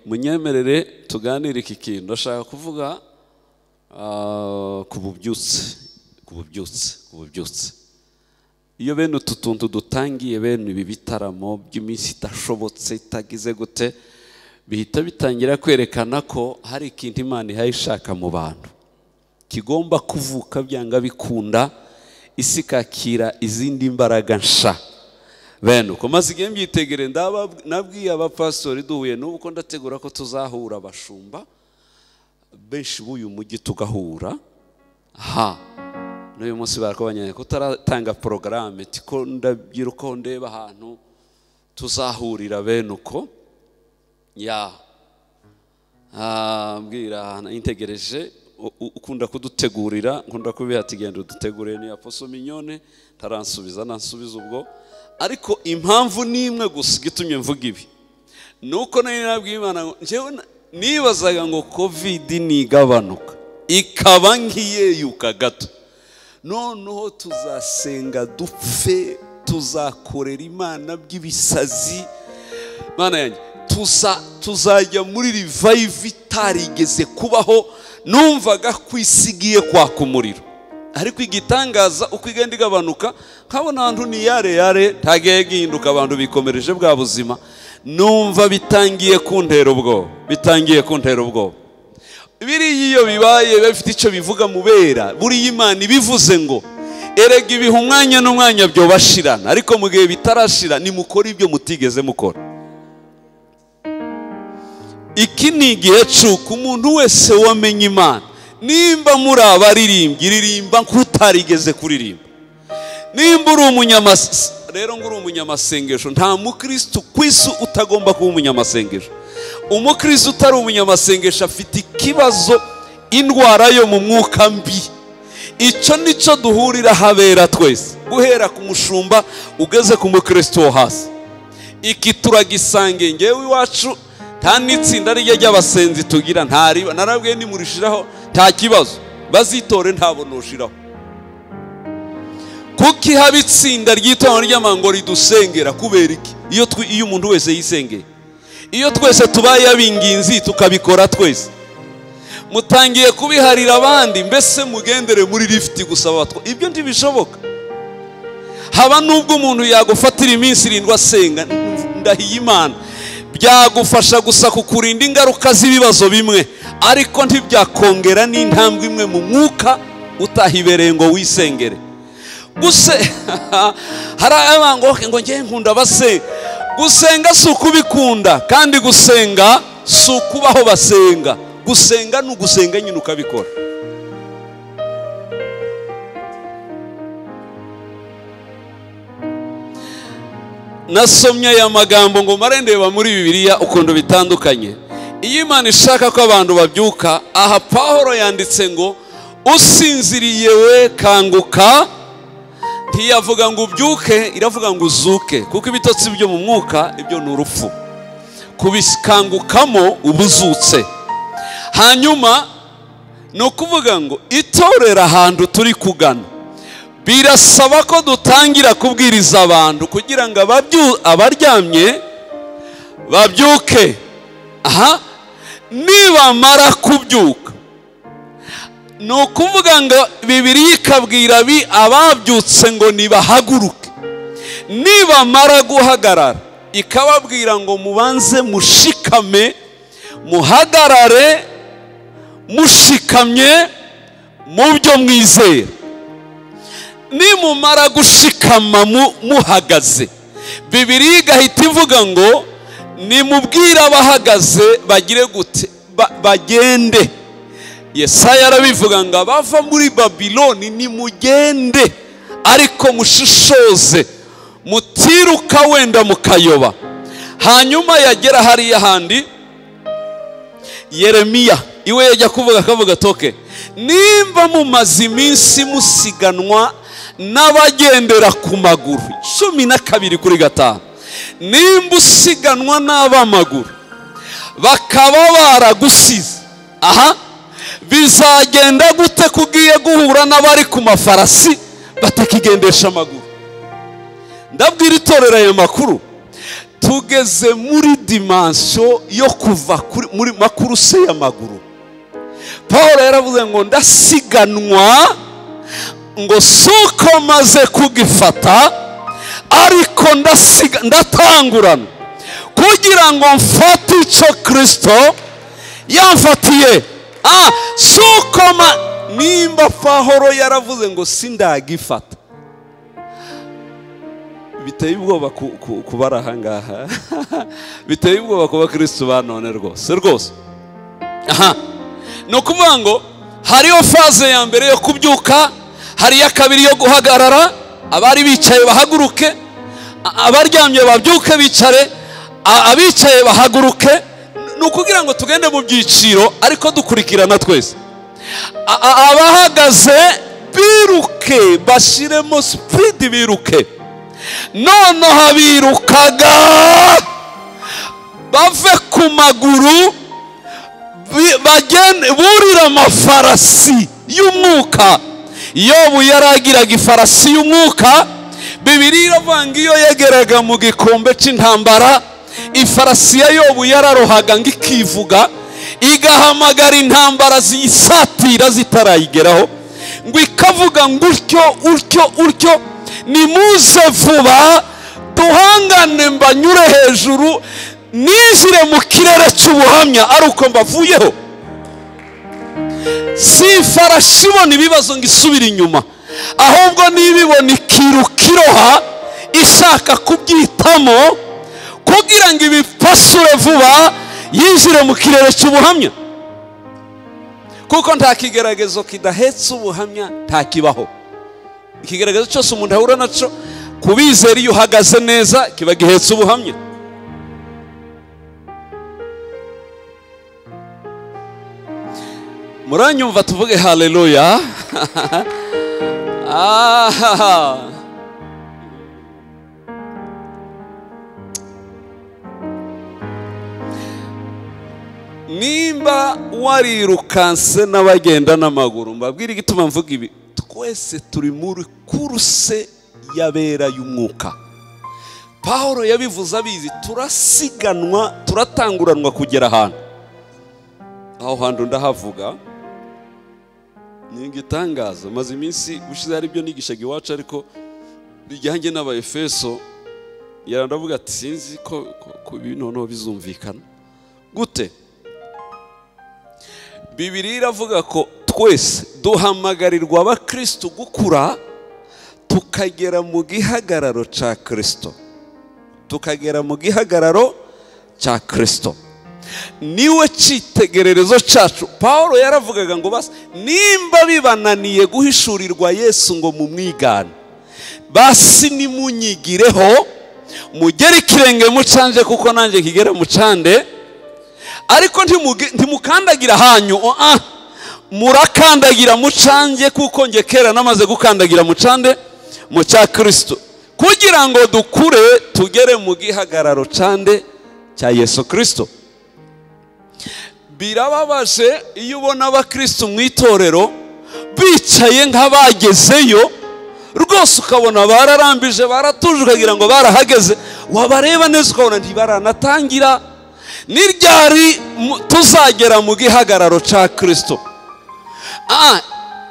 Munyemerere tuganire iki kintu. Ndashaka kuvuga ku bubyutse, ku bubyutse, ku bubyutse. Iyo bene utu tuntu dutangiye, bene ibi bitaramo by'iminsi idashobotse itagize gute, bihita bitangira kwerekana ko hari ikintu Imana ihaye ishaka mu bantu kigomba kuvuka byanga bikunda, isi ikakira izindi mbaraga nsha. Bene uko maze igihe mbyitegere, nabwiye abapastori duhuye n'ubu ko ndategura ko tuzahura abashumba benshi b'uyu mujyi tugahura. Ha, n'uyu munsi barakubanye ko utaratanga porogaramu, tiko ndabyiruka ndeba ahantu tuzahurira bene uko. Ya mbwira integereje ukunda kudutegurira, nkunda kubiha ati genda udutegurire, ni Apostle Mignone taransubiza, nansubiza ubwo. Ariko impamvu ni imwe gusa igitumye mvuga ibi, nuko nari nabwiye Imana, njyewe nibazaga ngo COVID nigabanuka ikaba nkiyeyuka gato, noneho tuzasenga dupfe, tuzakorera Imana by'ibisazi. Mana yanjye, tuzajya muri revive itarigeze kubaho. Numvaga kwisigiye kwaka umuriro, ariko igitangaza uko igenda igabanuka nkabona abantu ni yare yare, ntagiye gihinduka, abantu bikomereje bwa buzima. Numva bitangiye kuntera ubwoba, bitangiye kuntera ubwoba. Biriya iyo bibaye bifite icyo bivuga mubera. Buriya Imana ibivuze ngo erega ibiha umwanya n'umwanya byo bashirana, ariko mu gihe bitarashira nimukora ibyo mutigeze mukora. Iki ni igihe cy'uko umuntu wese wamenye Imana, nimba muri abaririmbyi ririmba nk'utarigeze kuririmba, nimba uri rero ngo uri umunyamasengesho, nta mukristo ku isi utagomba kuba umunyamasengesho. Umukristo utari umunyamasengesho afite ikibazo, indwara yo mu mwuka mbi. Icyo nicyo duhurira habera twese, guhera ku mushumba ugeze ku mukristo wo hasi. Iki turagisange ngewe iwacu nta n'itsinda rijya ry'abasenzi tugira, ntariba narabwiye nimurishiraho nta kibazo, bazitore ntabwo ushiraho. Kuki haba itsinda ry'itorero ry'amango ridusengera? Kubera iki? Iyo umuntu wese yisengeye, iyo twese tubaye abinginzi tukabikora twese, mutangiye kubiharira abandi, mbese mugendere muri lift gusa abatwa. Ibyo ntibishoboka. Haba nubwo umuntu yagufatira iminsi irindwi asenga, ndahiye Imana, byagufasha gusa kukurinda ingaruka z'ibibazo bimwe, ariko ntibyakongera n'intambwe imwe mu mwuka utahibereye ngo wisengere. Guse hari abango ngo ngiye nkunda basenga. Gusenga si ukubikunda, kandi gusenga si ukubaho basenga. Gusenga ni ugusenga nyine ukabikora. Nasomye aya magambo ngo mare ndeba muri Bibiliya ukuntu bitandukanye. Iyo Imana ishaka ko abantu babyuka, aha Pawulo yanditse ngo usinziriye we kanguka. Ntiyavuga ngo ubyuke, iravuga ngo uzuke, kuko ibitotsi byo mu mwuka ibyo ni urupfu. Kubikangukamo ubuzutse. Hanyuma ni ukuvuga ngo itorera ahantu turi kugana, birasaba ko dutangira kubwiriza abantu kugira ngo abaryamye babyuke. Aha, nibamara kubyuka, ni ukuvuga ngo Bibiliya ikabwira ababyutse ngo nibahaguruke. Nibamara guhagarara, ikababwira ngo mubanze mushikame, muhagarare mushikamye mu byo mwizera. Nimumara gushikama muhagaze, Bibiliya igahita ivuga ngo nimubwire abahagaze bagire gute, bagende. Yesaya arabivuga ngo abava muri Babiloni nimugende, ariko mushishoze, mutiruka wenda mukayoba. Hanyuma yagera hariya handi Yeremiya iwe yajya kuvuga akavuga toke, nimba mumaze iminsi musiganwa n'abagendera ku maguru 12:5, nimba usiganwa n'abamaguru bakaba baragusize, aha bizagenda gute kugiye guhura n'abari ku mafarasi batakigendesha amaguru? Ndabwira itorero ayo makuru. Tugeze muri dimension yo kuva muri makuruse y'amaguru. Paul yaravuze ngo ndasiganwa ngo suko maze kugifata, ariko ndatangurana kugira ngo mfate icyo Kristo yamfatiye. Suko nimba Pahoro yaravuze ngo sindagifata, biteye ubwoba kubara ahangaha, biteye ubwoba kuba Kristo banone rwose rwose. Aha no kuvuga ngo hariyo faze ya mbere yo kubyuka, hari ya kabiri yo guhagarara, abari bicaye bahaguruke, abaryamye babyuke bicare, abicaye bahaguruke. Nukugira ngo tugende mu byiciro ariko dukurikirana twese. Abahagaze biruke, bashiremo speed biruke. Noneho abirukaga bave ku maguru bagende burira amafarasi y'umwuka. Yobu yaragiraga ifarasi y'umwuka. Bibiliya iravuga ngo iyo yageraga mu gikombe c'intambara, ifarasi ya Yobu yararohaga ngo ikivuga, igahamagara intambara ziyisatira zitarayigeraho, ngo ikavuga ngo utyo utyo utyo, nimuze vuba duhangane mbanyure hejuru, ninjire mu kirere cy'ubuhamya ari uko mbavuyeho. Si ifarashi ibona ibibazo ngo isubire inyuma, ahubwo nibibona ikirukiroha ishaka kubyitamo kugira ngo ibipasure vuba yinjire mu kirere cy'ubuhamya. Kuko nta kigeragezo kidahetse ubuhamya ntakibaho. Ikigeragezo cyose umuntu ahura naco, kubizera iyo uhagaze neza kiba gihetse ubuhamya. Muranyumva tuvuge haleluya. Nimba warirukanse n'abagenda n'amaguru, mbabwira igituma mvuga ibi, twese turi muri kuruse y'abera y'umwuka. Paulo yabivuze abizi, turasiganwa, turatanguranwa kugera ahantu. Aho hantu ndahavuga ni igitangaza. Maze iminsi ushize hari ibyo nigishaga iwacu, ariko bijyanye n'Abaefeso, yarandavuga ati sinzi ko noneho bizumvikana gute. Bibiliya iravuga ko twese duhamagarirwa abakristo gukura tukagera mu gihagararo cya Kristo, tukagera mu gihagararo cya Kristo. Niwe cyitegererezo cyacu. Paulo yaravugaga ngo basi nimba bibananiye guhishurirwa Yesu ngo mumwigane, basi nimunyigireho mugere ikirenge mucanje, kuko nanjye kigera mucande. Ariko ntimukandagira hanyu, murakandagira mucanje, kuko nge kera namaze gukandagira mucande mu cya Kristo, kugira ngo dukure tugere mu gihagararo cande cya Yesu Kristo. Birababaje iyo ubona abakristo mu itorero bicaye nk'abagezeyo rwose, ukabona bararambije baratuje, ukagira ngo barahageze, wabareba neza ukabona ntibaranatangira. Ni ryari tuzagera mu gihagararo cya Kristo?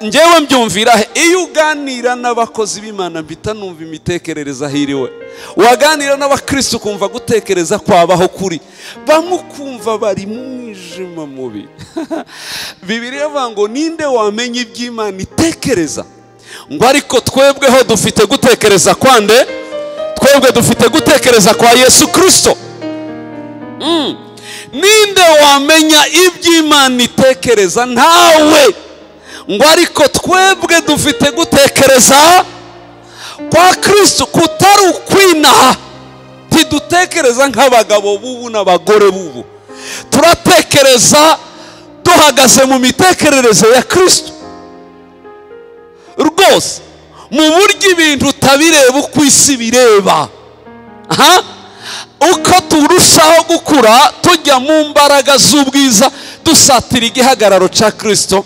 Njyewe mbyumvira he? Iyo uganira n'abakozi b'Imana mpita numva imitekerereze ahiriwe. Waganira n'abakristo ukumva gutekereza kwabaho kuri, bamwe ukumva bari mu mwijima mubi. Bibiliya ivuga ngo ninde wamenya iby'Imana itekereza? Ngo ariko twebweho dufite gutekereza kwande? Twebwe dufite gutekereza kwa Yesu Kristo. Ninde wamenya iby'Imana itekereza? Ntawe. Ngo ariko twebwe dufite gutekereza kwa Kristo, kutari ukwinaha. Ntidutekereza nk'abagabo bubu n'abagore bubu, turatekereza duhagaze mu mitekerereze ya Kristo rwose, mu buryo ibintu utabireba uko isi bireba. Uko turushaho gukura tujya mu mbaraga z'ubwiza, dusatira igihagararo cya Kristo,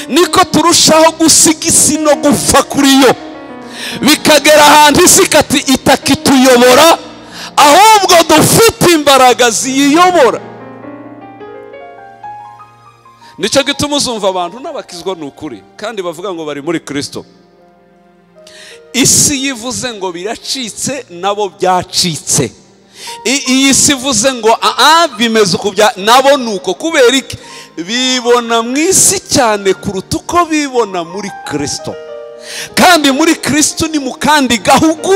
niko turushaho gusiga isi no gupfa kuri yo, bikagera ahantu isi itakituyobora, ahubwo dufite imbaraga ziyiyobora. Nicyo gituma uzumva abantu n'abakizwa n'ukuri kandi bavuga ngo bari muri Kristo. Isi yivuze ngo biracitse, nabo byacitse. Iyi si ivuze ngo bimeze uko bya, nabo nuko. Kubera iki? Bibona mu isi cyane kuruta uko bibona muri Kristo. Kandi muri Kristo ni mu kandi gahugu,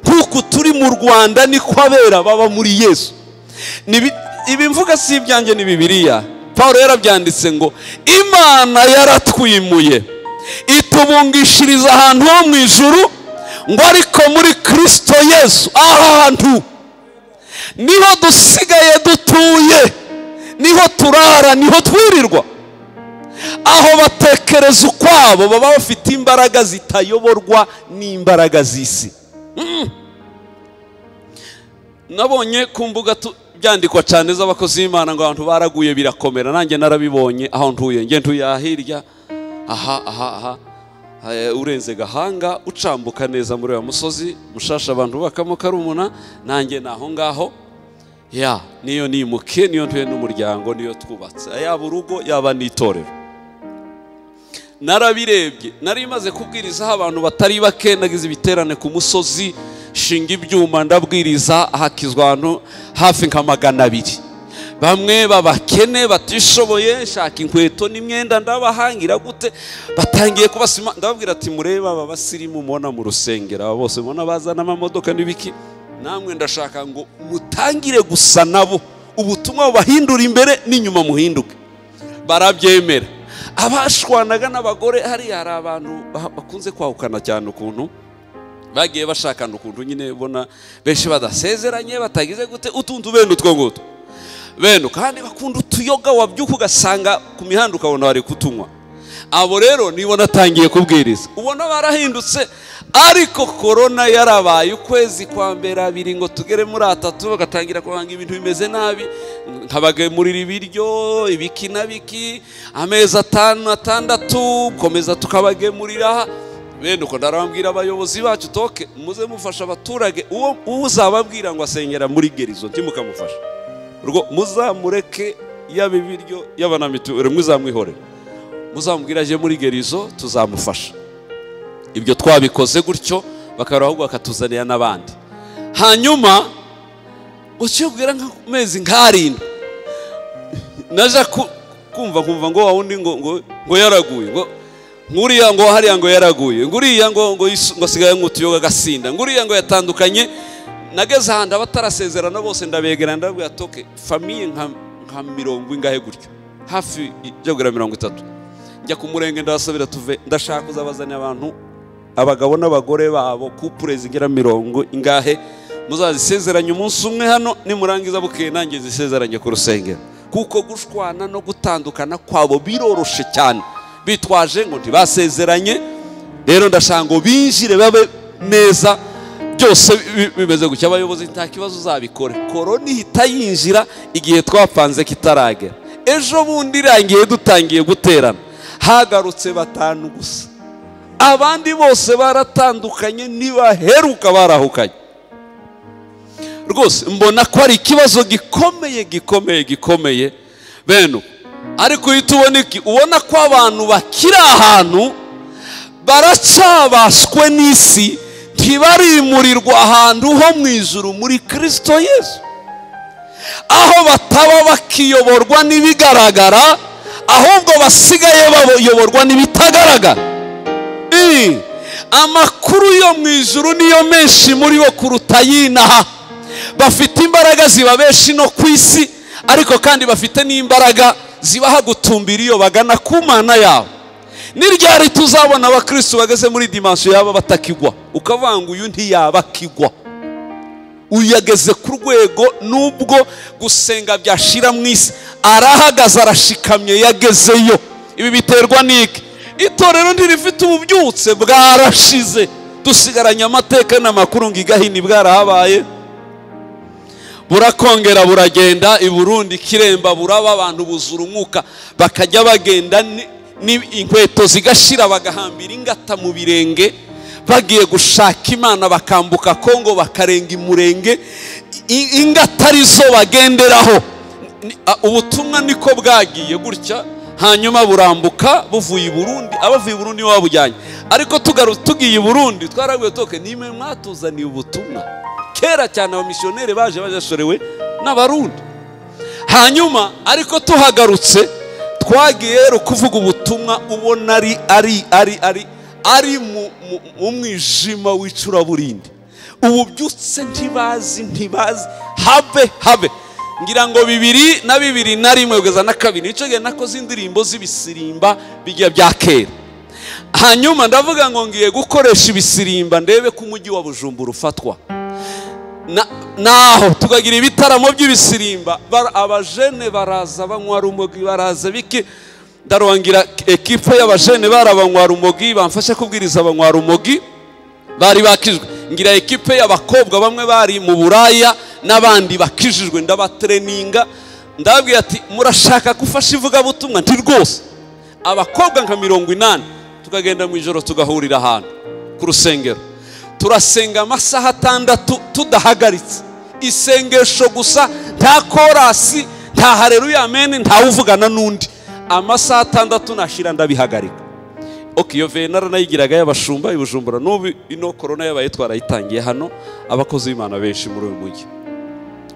nkuko turi mu Rwanda niko abera baba muri Yesu. Ibi mvuga si ibyanjye, ni Bibiliya. Paulo yarabyanditse ngo Imana yaratwimuye itubungishiriza ahantu ho mu ijuru, ngo ariko muri Kristo Yesu ahantu niho dusigaye dutuye, niho turara, niho twirirwa. Aho batekereza ukwabo baba bafite imbaraga zitayoborwa n'imbaraga z'isi. Nabonye ku mbuga byandikwa cyane z'abakozi b'Imana ngo abantu baraguye birakomera. Nanjye narabibonye aho ntuye, nge ntuye hirya aha aha aha, urenze Gahanga ucambuka neza muri wa musozi mushasha abantu bakamo karumuna, nanjye naho ngaho ya niyo nimuke, niyo ntuye n'umuryango, niyo twubatse, yaba urugo yaba n'itorero. Narabirebye, nari maze kubwiriza abantu batari bake, nagize ibiterane ku musozi, shinga ibyuma ndabwiriza, hakizwa abantu hafi nka 200. Bamwe babakene batishoboye, shaka inkweto n'imyenda ndabahangira gute, batangiye kubasima. Ndababwira ati mureba aba basirimu mubona mu rusengero, aba bose mubona bazana amamodoka n'ibiki, namwe ndashaka ngo mutangire gusa nabo, ubutumwa bubahindura imbere n'inyuma muhinduke. Barabyemera. Abashwanaga n'abagore, hariya hari abantu bakunze kwahukana cyane ukuntu bagiye bashakana, ukuntu nyine ubona benshi badasezeranye, batagize gute, utuntu bene utwo ngutwo bene, kandi bakunda utuyoga wabyuka ugasanga ku mihanda ukabona bari kutunywa. Abo rero nibo natangiye kubwiriza, ubona barahindutse. Ariko korona yarabaye ukwezi kwa mbere abiri ngo tugere muri 3, bagatangira kubanga ibintu bimeze nabi, nkabagemurira ibiryo ibiki na biki, amezi 5 6 komeza tukabagemurira bene uko. Ndarambwira abayobozi bacu toke muze mufasha abaturage, uwo uzababwira ngo asengera muri gerizo ntimukamufasha, urwo muzamureke yaba ibiryo yaba na mituweli muzamwihorere, muzamubwira aje muri gerizo tuzamufasha. Ibyo twabikoze gutyo, bakaba ahubwo bakatuzanira n'abandi. Hanyuma ucyubwira nk'amezi nkarindwi naje kumva ngo wawundi ngo ngo yaraguye, ngo nguriya ngo hariya ngo yaraguye, nguriya ngo ngo asigaye nk'utuyoga gasinda, nguriya ngo yatandukanye. Nageze ahandi abatarasezerana bose ndabegera, ndabwira toke famiye nka 40 ingahe gutyo, hafi ijya kugera 30. Njya ku murenge ndabasabira tuve, ndashaka kuzabazanira abantu abagabo n'abagore babo couple zigera 40 ingahe, muzazisezeranye umunsi umwe hano, nimurangiza bukeye nanjye zisezeranye ku rusengero. Kuko gushwana no gutandukana kwabo biroroshe cyane, bitwaje ngo ntibasezeranye. Rero ndashaka ngo binjire babe neza, byose bimeze gutya. Abayobozi nta kibazo uzabikore, korona ihita yinjira igihe twapanze kitaragera. Ejo bundi irangiye dutangiye guterana, hagarutse 5 gusa, abandi bose baratandukanye, nibaheruka barahukanye. Rwose mbona ko ari ikibazo gikomeye gikomeye gikomeye bene. Ariko uhita ubona iki? Ubona ko abantu bakiri ahantu baracyabaswe n'isi, ntibarimurirwa ahantu ho mu ijuru muri Kristo Yesu, aho bataba bakiyoborwa n'ibigaragara, ahubwo basigaye bayoborwa n'ibitagaragara. Amakuru yo mu ijuru niyo menshi muri bo kuruta y'inaha. Bafite imbaraga zibabeshi no ku isi, ariko kandi bafite n'imbaraga zibaha gutumbira iyo bagana ku Mana yabo. Ni ryari tuzabona abakristo bageze muri dimension yaba batakigwa, ukavanga uyu ntiyaba akigwa, uyu yageze ku rwego nubwo gusenga byashira mu isi, arahagaze arashikamye yagezeyo. Ibi biterwa n'iki? Itorero ntirifite ububyutse, bwarashize, dusigaranye amateka n'amakuru ngo igahini bwarahabaye, burakongera buragenda. I Burundi Kiremba buraba, abantu buzura umwuka, bakajya bagenda inkweto zigashira, bagahambira ingata mu birenge, bagiye gushaka Imana, bakambuka Kongo bakarenga imurenge. Ingatarizo bagenderaho. Ubutumwa niko bwagiye gutya, hanyuma burambuka buvuye i Burundi, abavuye i Burundi babujyanye. Ariko tugiye i Burundi twarabwiye toke nimwe mwatuzaniye ubutumwa. Kera cyane abamissionnaire baje bajashorewe n'abarundi. Hanyuma ariko tuhagarutse twagiye rero kuvuga ubutumwa ubona ari ari ari ari ari mu mwijima w'icuraburindi. Ubu byutse ntibazi habe ngira ngo 2021 kugeza na 2 nico gihe nakoze indirimbo z'ibisirimba bijya bya kera. Hanyuma ndavuga ngo ngiye gukoresha ibisirimba ndebe ko umujyi wa Bujumbura ufatwa. Naho tukagira ibitaramo by'ibisirimba, abajene baraza banywa rumogi, baraza biki. Ndarongira ekipe y'abajene barabanywa rumogi, bamfasha kubwiriza abanywa rumogi bari bakijwe. Ngira ekipe y'abakobwa bamwe bari mu Buraya n'abandi bakijijwe, ndabatreninga, ndababwira ati murashaka gufasha ivuga butumwa? Nti rwose. Abakobwa nka 80 tukagenda mu ijoro tugahurira ahantu ku rusengero, turasenga amasaha 6 tudahagaritse, isengesho gusa, nta korasi, nta haleluya amen, nta uvugana n'undi. Amasaha 6 nashira ndabihagarika. Ok, iyo venara nayigiraga y'abashumba ibujumbura. N'ubu ino corona yabaye twarayitangiye hano, abakozi b'Imana benshi muri uyu mujyi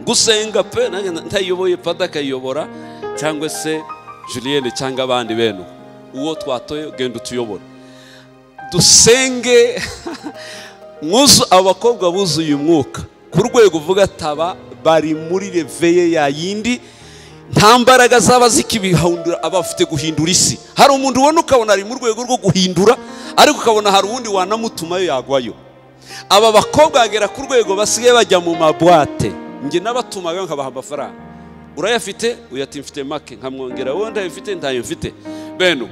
gusenga pe, nanjye ntayiyoboye pada akayiyobora cyangwa se Julienne cyangwa abandi bene uwo twatoye genda utuyobore dusenge. Mwuzu abakobwa buzuye umwuka ku rwego uvuga taba bari muri reveye ya yindi, nta mbaraga zaba zikibihindura, abafite guhindura isi. Hari umuntu ubona ukabona ari mu rwego rwo guhindura, ariko ukabona hari uwundi wanamutumayo yagwayo. Aba bakobwa bagera ku rwego basigaye bajya mu mabwate. Nge nabatumaga nkabaha amafaranga, urayafite? Uyati mfite make, nkamwongera wowe ndayifite, ntayo mfite. Bene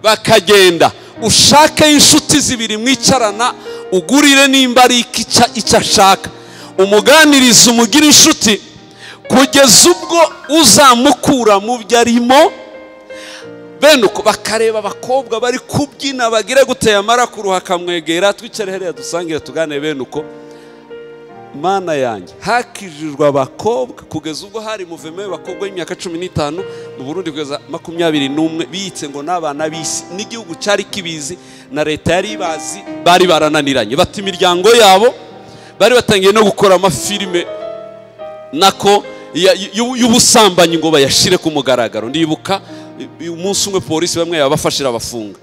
bakagenda. Ushake inshuti zibiri mwicarana, ugurire nimba ari icyo ashaka, umuganirize, umugire inshuti kugeza ubwo uzamukura mu byo arimo. Bene uko bakareba abakobwa bari kubyina bagira guteye amara kuruha, akamwegera, twicare hariya dusangire tugane. Bene uko Mana yanjye hakijijwe abakobwa kugeza ubwo hari muveme y'abakobwa y'imyaka 15 mu Burundi kugeza 21 biyitse ngo n'abana b'isi, n'igihugu cyari kibizi na leta yari ibazi, bari barananiranye bati imiryango yabo, bari batangiye no gukora amafilime nako y'ubusambanyi ngo bayashire ku mugaragaro. Ndibuka umunsi umwe polisi bamwe yabafashira abafunga,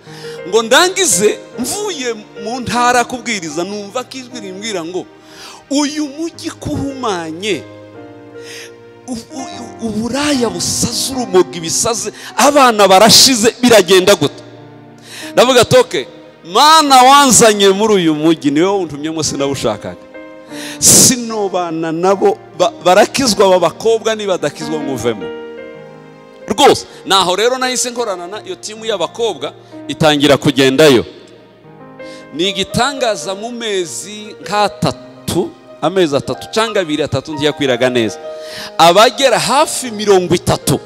ngo ndangize mvuye mu ntara kubwiriza numva kijwi rimbwira ngo uyu mujyi kuhumanye, uburaya busaze, urumogi bisaze, abana barashize, biragenda gute? Ndavuga toke Mana wanzanye muri uyu mujyi niwe wuntumyemo, sinabushakaga, sinobana nabo barakizwa aba bakobwa, nibadakizwa mwuvemo rwose. Naho rero nahise nkorana na iyo timu y'abakobwa itangira kugendayo. Ni igitangaza mu mezi nk'atatu, amezi 3 cyangwa 2 3 ntiyakwiraga neza, abagera hafi 30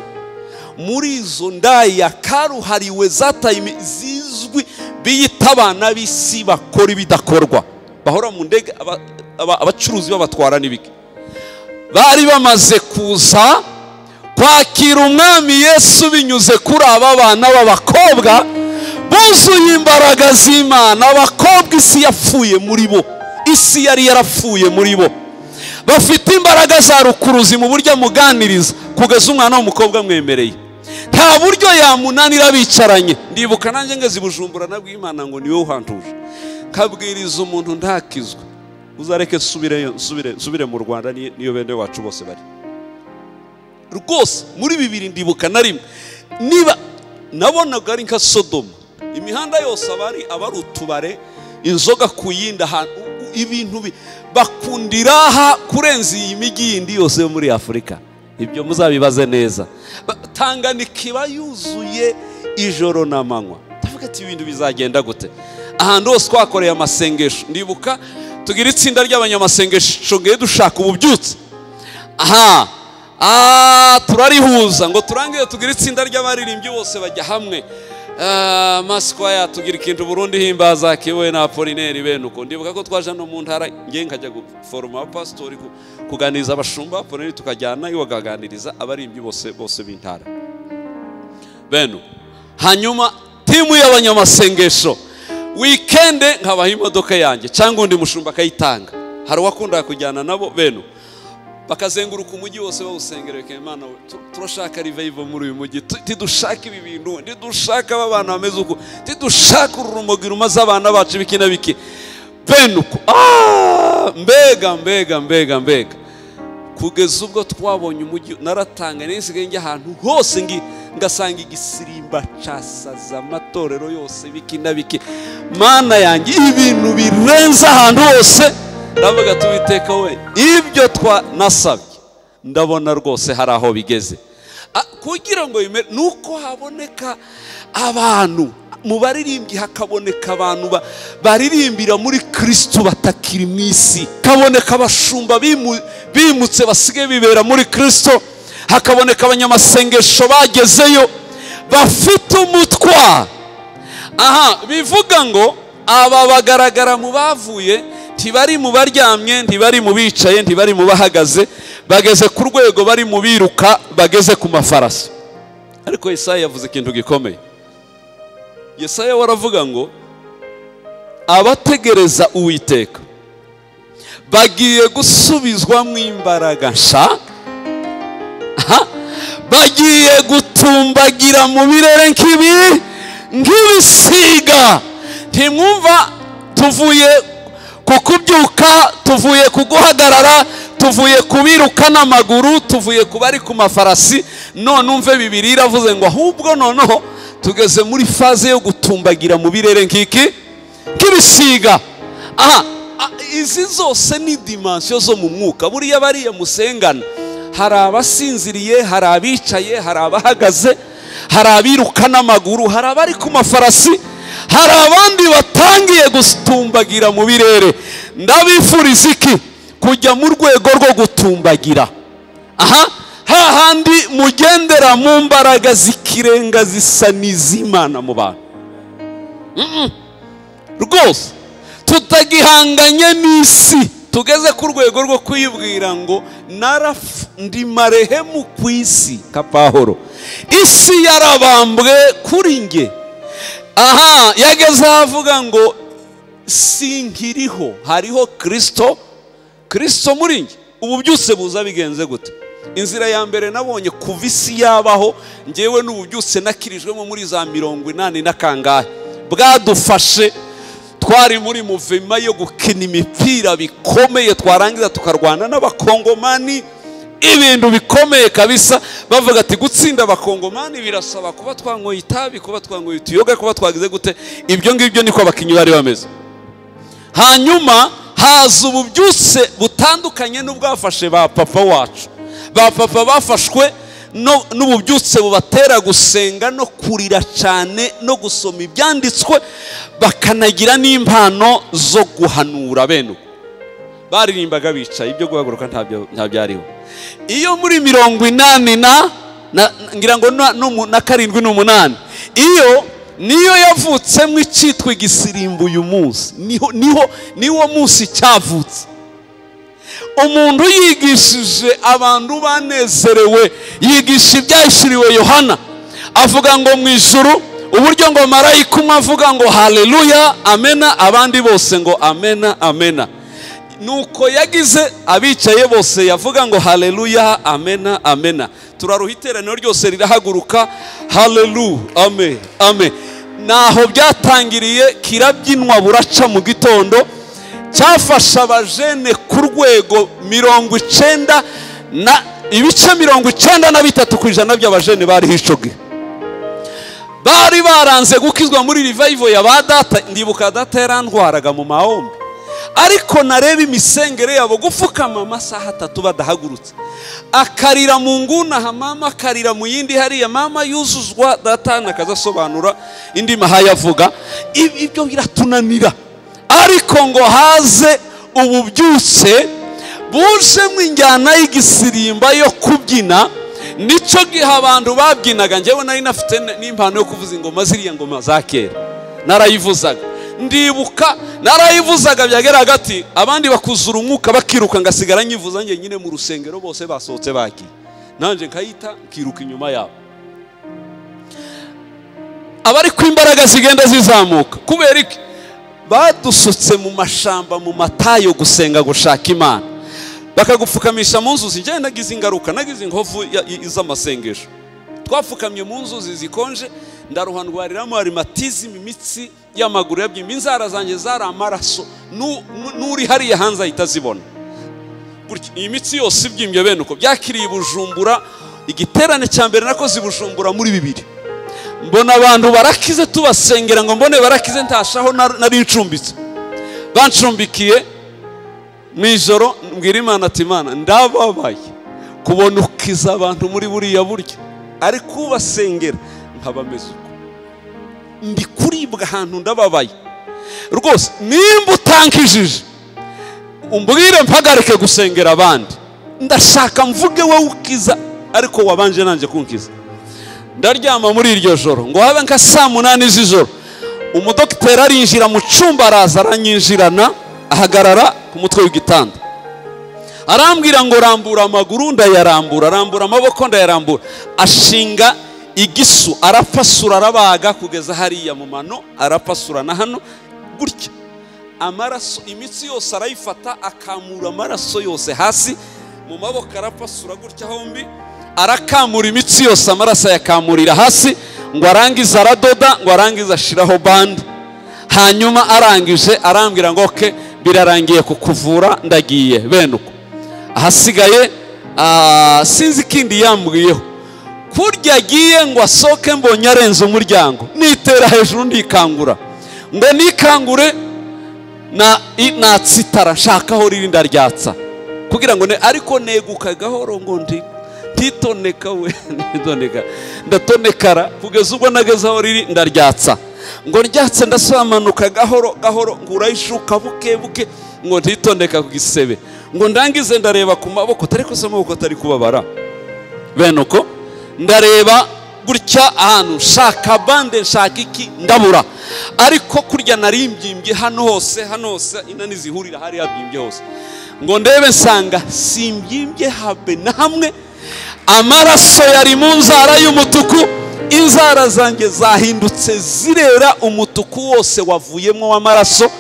muri izo ndaya karuhariwe zataye zizwi biyita abana b'isi bakora ibidakorwa, bahora mu ndege, abacuruzi babatwara n'ibiki, bari bamaze kuza kwakira umwami Yesu binyuze kuri aba bana b'abakobwa buzuye imbaraga z'Imana. Abakobwa isi yapfuye muri bo, isi yari yarapfuye muri bo, bafite imbaraga za rukuruzi mu buryo amuganiriza kugeza umwana w'umukobwa amwemereye, nta buryo yamunanira bicaranye. Ndibuka nanjye ngeze i Bujumbura nabwiye Imana ngo niwe uhantuje, kabwiriza umuntu ntakizwe, uzareke nsubire mu Rwanda, niyo bene wacu bose bari rwose. Muri 20 ndibuka na rimwe niba nabonaga ari nka Sodoma, imihanda yose abari utubare, inzoga kuyinda, ibintu bakundiraha kurenza iyi migi yindi yose yo muri Afurika. Ibyo muzabibaze neza. Tanganyika iba yuzuye ijoro n'amanywa. Ndavuga ati ibintu bizagenda gute? Ahantu hose twakoreye amasengesho, ndibuka tugira itsinda ry'abanyamasengesho ngiye dushaka ububyutse. Aha turarihuza ngo turangiye tugira itsinda ry'abaririmbyi bose bajya hamwe. Masquaya tugira ikintu Burundi himbaza kiwe na Apollinaire bene uko. Ndibuka ko twaje no mu ntara ngiye nkajya guforoma pastori kuganiriza abashumba Apollinaire, tukajyana iwe akaganiriza abarimbyi bose b'intara bene. Hanyuma timu y'abanyamasengesho weekend nkabaha imodoka yanjye cyangwa undi mushumba akayitanga, hari uwakundaga kujyana nabo bene, bakazenguruka umujyi wose bawusengereka. Imana turashaka revival muri uyu mujyi, tidushaka ibi bintu, tidushaka abana bameze uko, tidushaka urumogi rumaze abana bacu biki na biki bene uko. Mbega mbega mbega mbega, kugeza ubwo twabonye umujyi naratanga nisigaye njya ahantu hose ngasanga igisirimba casaza amatorero yose biki na biki. Mana yanjye ibintu birenze ahantu hose. Ndavuga tuwiteka we, ibyo twanasabye ndabona rwose hari aho bigeze. Kugira ngo nuko haboneka abantu mu baririmbyi, hakaboneka abantu baririmbira muri Kristo batakiri mu isi, kaboneka abashumba bimutse basigaye bibera muri Kristo, hakaboneka abanyamasengesho bagezeyo bafite umutwa. Aha bivuga ngo aba bagaragara mu bavuye, ntibari mu baryamye, ntibari mu bicaye, ntibari mu bahagaze, bageze ku rwego bari mu biruka, bageze ku mafarasi. Ariko Yesaya yavuze ikintu gikomeye. Yesaya waravuga ngo abategereza Uwiteka bagiye gusubizwa mu imbaraga nsha, bagiye gutumbagira mu birere nk'ibisiga. Ntimwumva tuvuye ku kubyuka, tuvuye ku guhagarara, tuvuye kubiruka n'amaguru, tuvuye ku bari ku mafarasi. None umve Bibiliya iravuze ngo ahubwo noneho tugeze muri faze yo gutumbagira mu birere nk'iki nk'ibisiga. Aha izi zose ni dimension zo mu mwuka. Buriya bariya musengana hari abasinziriye, hari abicaye, hari abahagaze, hari abiruka n'amaguru, hari abari ku mafarasi, hari abandi batangiye gutumbagira mu birere. Ndabifuriza iki? Kujya mu rwego rwo gutumbagira. Aha hahandi mugendera mu mbaraga zikirenga zisa n'iz'Imana mu bantu. Rwose tutagihanganye n'isi, tugeze ku rwego rwo kwibwira ngo ndi marehemu ku isi kapahoro, isi yarabambwe kuri nge. Aha yageze avuga ngo sinkiriho, hariho Kristo, Kristo muri nge. Ubu byose buza bigenze gute? Inzira ya mbere nabonye kuva isi yabaho, ngewe n'ubu byose nakirijwemo muri za 80 na kangahe, bwadufashe. Twari muri muvema yo gukina imipira bikomeye, twarangiza tukarwana n'abakongomani ibintu bikomeye kabisa. Bavuga ati gutsinda abakongomani birasaba kuba twanyoye itabi, kuba twanyoye utuyoga, kuba twagize gute. Ibyo ngibyo niko abakinyi bari bameze. Hanyuma haza ububyutse butandukanye n'ubwafashe ba papa wacu. Ba papa bafashwe n'ububyutse bubatera gusenga no kurira cyane no gusoma ibyanditswe, bakanagira n'impano zo guhanura bene. Baririmbaga bicaye, ibyo guhaguruka ntabyariho. Iyo muri 80 na ngira ngo na 7 n'umunani, iyo niyo yavutsemo icyitwa igisirimbo. Uyu munsi niho niwo munsi cyavutse. Umuntu yigishije abantu banezerewe, yigisha ibyahishuriwe Yohana, avuga ngo mu ijuru uburyo ngo marayika umwe avuga ngo haleluya amena, abandi bose ngo amena amena. Nuko yagize abicaye bose yavuga ngo haleluya amena amena. Turaruha iteraniro ryose rirahaguruka, haleluya amen amen. Naho byatangiriye kirabyinwa buraca mu gitondo, cyafasha abajene ku rwego 90 na ibice 93% by'abajene bari hicoge. Bari baranze gukizwa muri revival ya ba data. Ndibuka data yarantwaraga mu mahombe, ariko nareba imisengere yabo gupfukama amasaha 3 badahagurutse, akarira mu nguna ha mama, akarira mu yindi hariya mama yuzuzwa data nakazasobanura indi mahaya avuga. Ibyo biratunanira. Ariko ngo haze ububyutse buje mu injyana y'igisirimba yo kubyina, Nicyo gihe abantu babyinaga, njyewe nari nafite n'impano yo kuvuza ingoma, ziriya ngoma za kera narayivuzaga. Ndibuka narayivuzaga byagera hagati abandi bakuzura umwuka bakiruka, ngasigara nyivuza njye nyine mu rusengero, bose basohotse bagiye, nanjye nkayita nkiruka inyuma yabo. Abari ku imbaraga zigenda zizamuka kubera iki? Badusutse mu mashamba mu matayo gusenga gushaka Imana, bakagupfukamisha mu nzuzi. Njye nagize ingaruka, nagize inkovu z'amasengesho. Twapfukamye mu nzuzi zikonje, ndaruha ndwariramo rhumatism, imitsi y'amaguru yabyimba, inzara zanjye zari amaraso, n'uri hariya hanze ahita azibona gutya. Iyi mitsi yose ibyimbye bene uko byakiriye Bujumbura. Igiterane cya mbere nakoze i Bujumbura muri 2000, mbona abantu barakize tubasengera ngo mbone barakize, ntashaho nari ncumbitse. Bancumbikiye mu ijoro, mbwira Imana ati Imana ndababaye kubona ukiza abantu muri buriya buryo, ariko ubasengera nkabameze uko ndi kuribwa ahantu, ndababaye rwose. Nimba utankijije umbwire mpagarike gusengera abandi, ndashaka mvuge wowe ukiza, ariko wabanje nanjye kunkiza. Ndaryama muri iryo joro ngo habe nka saa 8 z'ijoro, umudokiteri arinjira mu cyumba, araza aranyinjirana, ahagarara ku mutwe w'igitanda, arambwira ngo rambura amaguru, ndayarambura, rambura amaboko, ndayarambura. Ashinga igisu arapasura, arabaga kugeza hariya mu mano, arapasura na hano gutya, amaraso imitsi yose arayifata, akamura amaraso yose hasi mu maboko, arapasura gutya hombi, arakamura imitsi yose, amaraso ayakamurira hasi, ngo arangize aradoda, ngo arangize ashiraho bande. Hanyuma arangije arambwira ngo okay, birarangiye kukuvura, ndagiye bene uko. Ahasigaye sinzi ikindi yambwiyeho. Kurya agiye ngo asoke, mbonye arenze umuryango, nitera hejuru ndikangura, ngo nikangure natsitara nshaka aho riri ndaryatsa kugira ngo ariko neguka gahoro ngo ntitoneka we ntitoneka, ndatonekara kugeza ubwo nageze aho riri ndaryatsa. Ngo ryatse ndasomanuka gahoro gahoro, ngurayishuka buke buke ngo ntitoneka ku gisebe, ngo ndangize ndareba ku maboko, atari ko se amaboko atari kubabara bene uko. Ndareba gutya ahantu nshaka bande nshaka iki ndabura, ariko kurya narimbyimye hano hose, hano hose inani zihurira hari habyimbye hose, ngo ndebe nsanga simbyimbye habe na hamwe. Amaraso yari mu nzara y'umutuku, inzara zanjye zahindutse zirera, umutuku wose wavuyemo w'amaraso,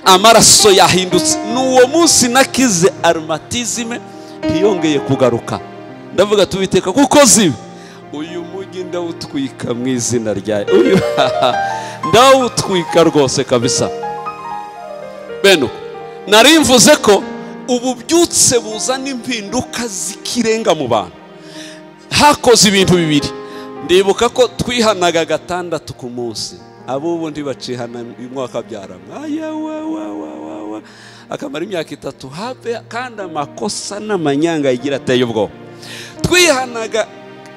amaraso yahindutse. N'uwo munsi nakize aromatisme, ntiyongeye kugaruka. Ndavuga tubiteka kuko zibi uyu mujyi ndawutwika mu izina rya uyu ndawutwika rwose kabisa. Bene nari mvuze ko ububyutse buzana impinduka zikirenga mu bantu. Hakoze ibintu bibiri. Ndibuka ko twihanaga 6 ku munsi, abubu ntibacihana umwaka byaramwe, aya akamara imyaka 3 habe, kandi amakosa n'amanyanga yigira ateye ubwoba. Twihanaga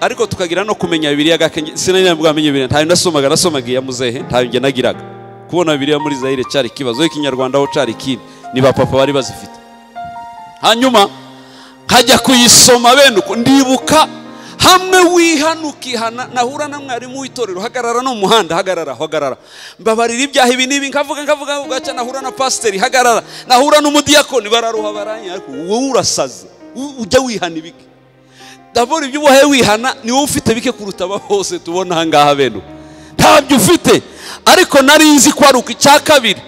ariko tukagira no kumenya Bibiliya gake. Sinari bwamenye Bibiliya, ntayo nasomaga, nasomaga iya muzehe, ntayo nge nagiraga. Kubona Bibiliya muri Zaire cyari kibazo, ikinyarwanda aho cyari kindi ni ba papa bari bazifite. Hanyuma nkajya kuyisoma bene uko. Ndibuka hamwe wihanukihana, nahura na mwarimu w'itorero, hagarara no muhanda, hagarara hagarara, mbabarira ibyaha ibi nibi, nkavuga nkavuga ugaca, nahura na pasiteri, hagarara, nahura n'umudiyakoni, bararuha baranya, ariko wowe urasaze, ujya wihana ibiki? Ndabona ibyo ubohe wihana ni wowe ufite bike kuruta aba bose tubona aha ngaha bene, ntabyo ufite. Ariko nari nzi ko ari uko. Icya kabiri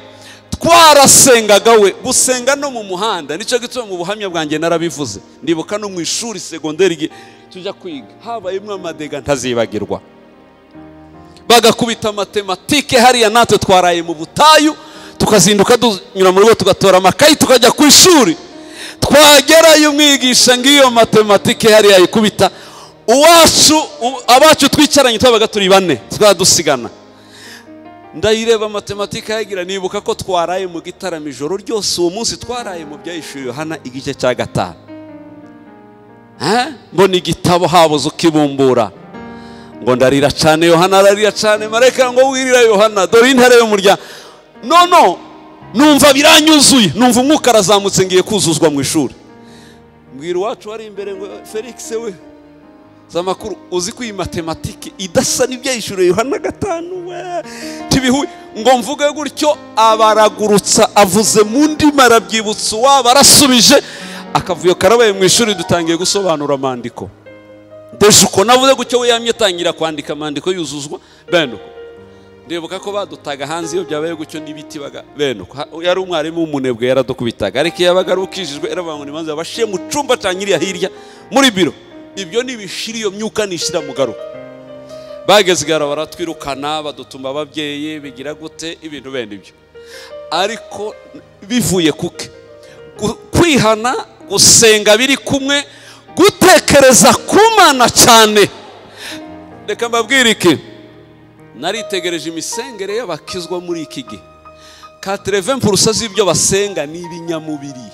twarasengaga we gusenga no mu muhanda, nicyo gituma mu buhamya bwanjye narabivuze. Ndibuka no mu ishuri segonderi tujya kwiga habayemo amadega ntazibagirwa, bagakubita matematike hariya, natwe twaraye mu butayu, tukazinduka dunyura mu rugo tugatora amakayi tukajya ku ishuri. Twagerayo umwigisha ngiyo matematike hariya ikubita uwacu, abacu twicaranye twabaga turi bane, twadusigana. Ndayireba matematike yagira, nibuka ko twaraye mu gitaramo ijoro ryose uwo munsi, twaraye mu byayishuye Yohana igice cya 5. Mbona igitabo habuze ukibumbura, ngo ndarira cyane, Yohana ararira cyane, mareka ngo wirira Yohana, dore intare yo murya. No numva biranyuzuye, numva umwuka arazamutse ngiye kuzuzwa mu ishuri. Mbwira uwacu wari imbere ngo Felix we, Zamakuru uzi ko iyi matematike idasa n'ibyayishuriye Yohana 5 we tibihuye. Ngo mvuge gutyo abaragurutsa avuze mu ndimi arabyibutsa waba arasubije akavuyo karabaye mu ishuri dutangiye gusobanura amandiko. Deje uko navuze gutyo we yamye tangira kwandika amandiko yuzuzwa bene uko. Ndibuka ko badutaga hanze iyo byabaye gutyo n'ibiti baga bene uko. Yari umwarimu w'umunebwe yaradukubitaga, ariko yabaga arukijijwe eravuga ngo nimanze abashiye mu cumba canyiriya hirya muri biro. Ibyo nibishira iyo myuka nishira mugaruka. Bageze gara baratwirukana badutuma ababyeyi bigira gute ibintu bene ibyo. Ariko bivuye kuke kwihana, gusenga biri kumwe, gutekereza kumana cyane. Reka mbabwire iki, naritegereje imisengere y'abakizwa muri iki gihe. 80% z'ibyo basenga ni ibinyamubiri.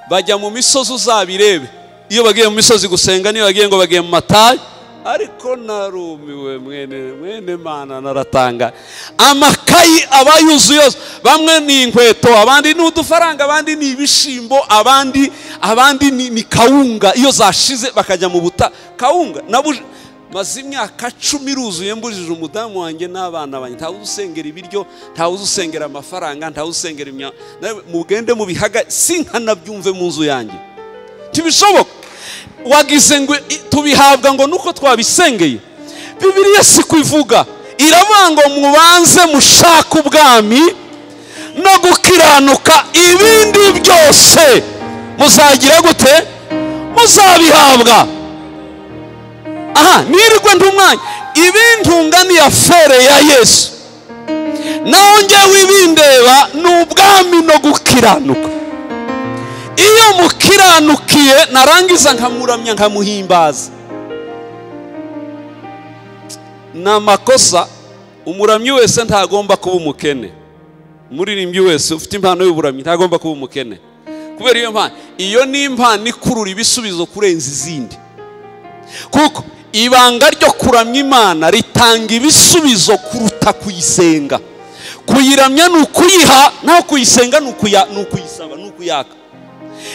Bajya mu misozi uzabirebe. Iyo bagiye mu misozi gusenga niyo bagiye ngo bagiye mu matayi, ariko narumiwe mwene Mana naratanga. Amakayi aba yuzuye, bamwe ni inkweto, abandi ni udufaranga, abandi ni ibishimbo, abandi ni kawunga. Iyo zashize bakajya mu buta kawunga. Maze imyaka 10 iruzuye mbujije umudamu wanjye n'abana banjye. Ntawe usengera ibiryo, ntawe usengera amafaranga, ntawe usengera imya. Mugende mu bihaga sinkanabyumve mu nzu yanjye. Tibishoboka. Wagize ngo tubihabwa ngo nuko twabisengeye. Bibiliya si kuivuga, iravuga ngo mubanze mushaka ubwami no gukiranuka, ibindi byose muzagira gute? Muzabihabwa. Aha nirirwe ndumwanya ibintunga ni afere ya Yesu, naho njyewe ibindeba ni ubwami no gukiranuka. Iyo mukiranukiye narangiza nkamuramya nkamuhimbaza. Na makosa umuramyi wese ntagomba kuba umukene. Umuririmbyi wese ufite impano y'uburamyi ntagomba kuba umukene. Kubera iyo mpano, iyo ni impano ikurura ibisubizo kurenza izindi. Kuko ibanga ryo kuramya Imana ritanga ibisubizo kuruta kuyisenga. Kuyiramya ni ukuyiha, naho kuyisenga ni ukuyisaba, ni ukuyaka.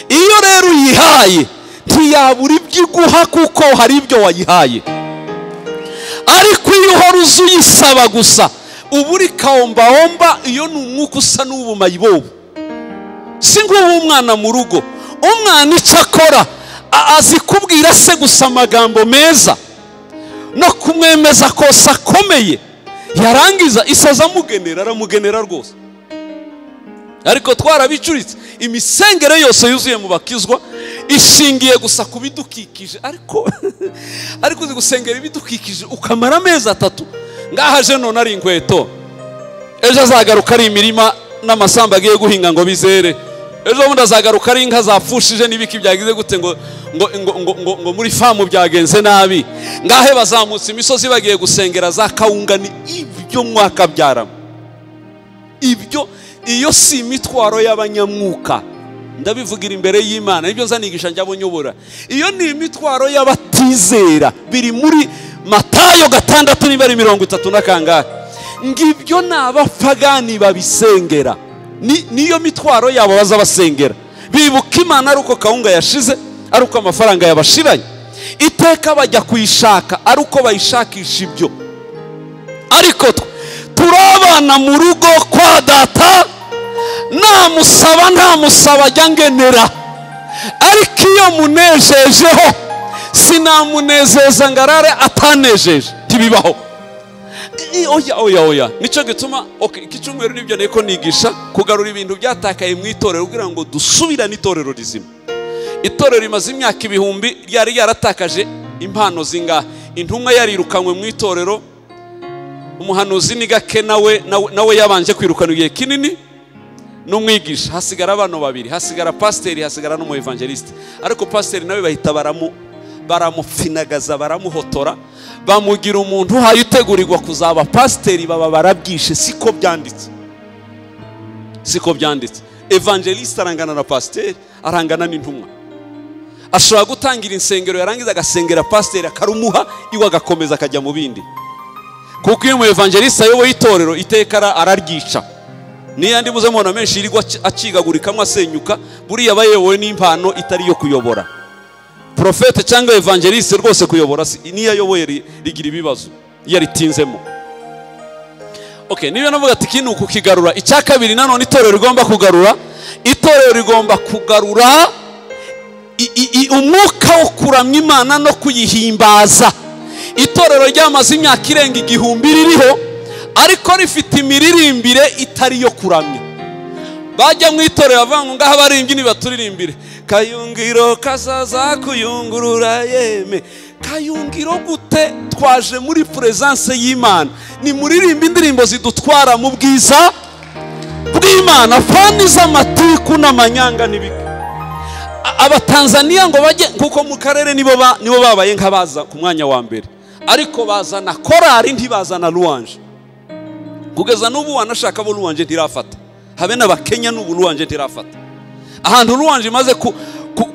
Iyo rero uyihaye ntiyabura ibyo iguha kuko hari ibyo wayihaye. Ariko iyo uhora uzuyisaba gusa uba uri kaombaomba, iyo ni umwuka usa n'ubumayibobo. Si nk'ubu umwana mu rugo, umwana icyo akora azi kubwira se gusa amagambo meza no kumwemeza kose akomeye, yarangiza isaza amugenera, aramugenera rwose. Ariko twarabicuritse, imisengere yose yuzuye mu bakizwa ishingiye gusa ku bidukikije. Ariko uzi gusengera ibidukikije ukamara amezi 3, ngaha je none ari inkweto, ejo azagaruka ari imirima n'amasamba agiye guhinga ngo bizere, ejo bundi azagaruka ari inka zapfushije n'ibiki byagize gute ngo ngo ngo ngo ngo muri famu byagenze nabi, ngahe bazamutse imisozi bagiye gusengera za kawunga. Ni ibyo mwaka byaramo ibyo. Iyo si imitwaro y'abanyamwuka, ndabivugira imbere y'Imana, ibyo nzanigisha njya bunyobora. Iyo ni imitwaro y'abatizera, biri muri Matayo 6 niba ari 30 na kangahe. Ngibyo n'abapagani babisengera, niyo mitwaro yabo baza basengera. Bibuka Imana ari uko kawunga yashize, ari uko amafaranga yabashiranye. Iteka bajya kuyishaka ari uko bayishakisha ibyo. Ariko turabana mu rugo kwa data, namusaba ntamusaba ajya ngenera. Ariko iyo munejejeho sinamunezeza ngo arare atanejeje, ntibibaho. Oya oya oya. Nicyo gituma iki cyumweru nibyo niko nigisha kugarura ibintu byatakaye mu itorero kugira ngo dusubirane itorero rizima. Itorero rimaze imyaka ibihumbi ryari yaratakaje impano zingahe. Intumwa yarirukanywe mu itorero, umuhanuzi ni gake nawe yabanje kwirukana igihe kinini, n'umwigisha, hasigara abantu babiri, hasigara pasiteri, hasigara n'umu evangeliste. Ariko pasiteri nawe bahita baramupfinagaza, baramuhotora, bamugira umuntu hayitegurirwa kuzaba pasiteri, baba barabwishe. Siko byanditse, siko byanditse. Evangeliste arangana na pasiteri, arangana n'intumwa. Ashobora gutangira insengero, yarangiza agasengera pasiteri akarumuha, iwe agakomeza akajya mu bindi. Kuko iyo umu evangeliste ayoboye itorero iteka araryica. Niyo andi muze mubona menshi yirirwa acigagurikamwe asenyuka, buriya abayobowe n'impano itari yo kuyobora. Profete cyangwa evangeliste rwose kuyobora niyo ayoboye rigira ibibazo iyo aritinzemo. Okay, niba navuga ati kinu kukigarura. Icya kabiri nanone itorero rigomba kugarura, itorero rigomba kugarura umwuka wo kuramya Imana no kuyihimbaza. Itorero ryamaze imyaka irenga 1000 ririho, ariko rifite imiririmbire itari yo kuramya. Bajya mu itorero bavuga ngo ngaha baririmbyi nibaturirimbire kayungiro kazaza kuyungurura yeme. Kayungiro gute? Twaje muri presence y'Imana, ni muririmba indirimbo zidutwara mu bwiza bw'Imana, fani z'amatiku n'amanyanga n'ibiki. Abatanzania ngo bajye kuko mu karere nibo babaye nkabaza ku mwanya wa mbere, ariko bazana korari ntibazana louange. Kugeza n'ubu wanashaka bo louange ntirafata, habe n'abakenya n'ubu louange ntirafata. Ahantu louange imaze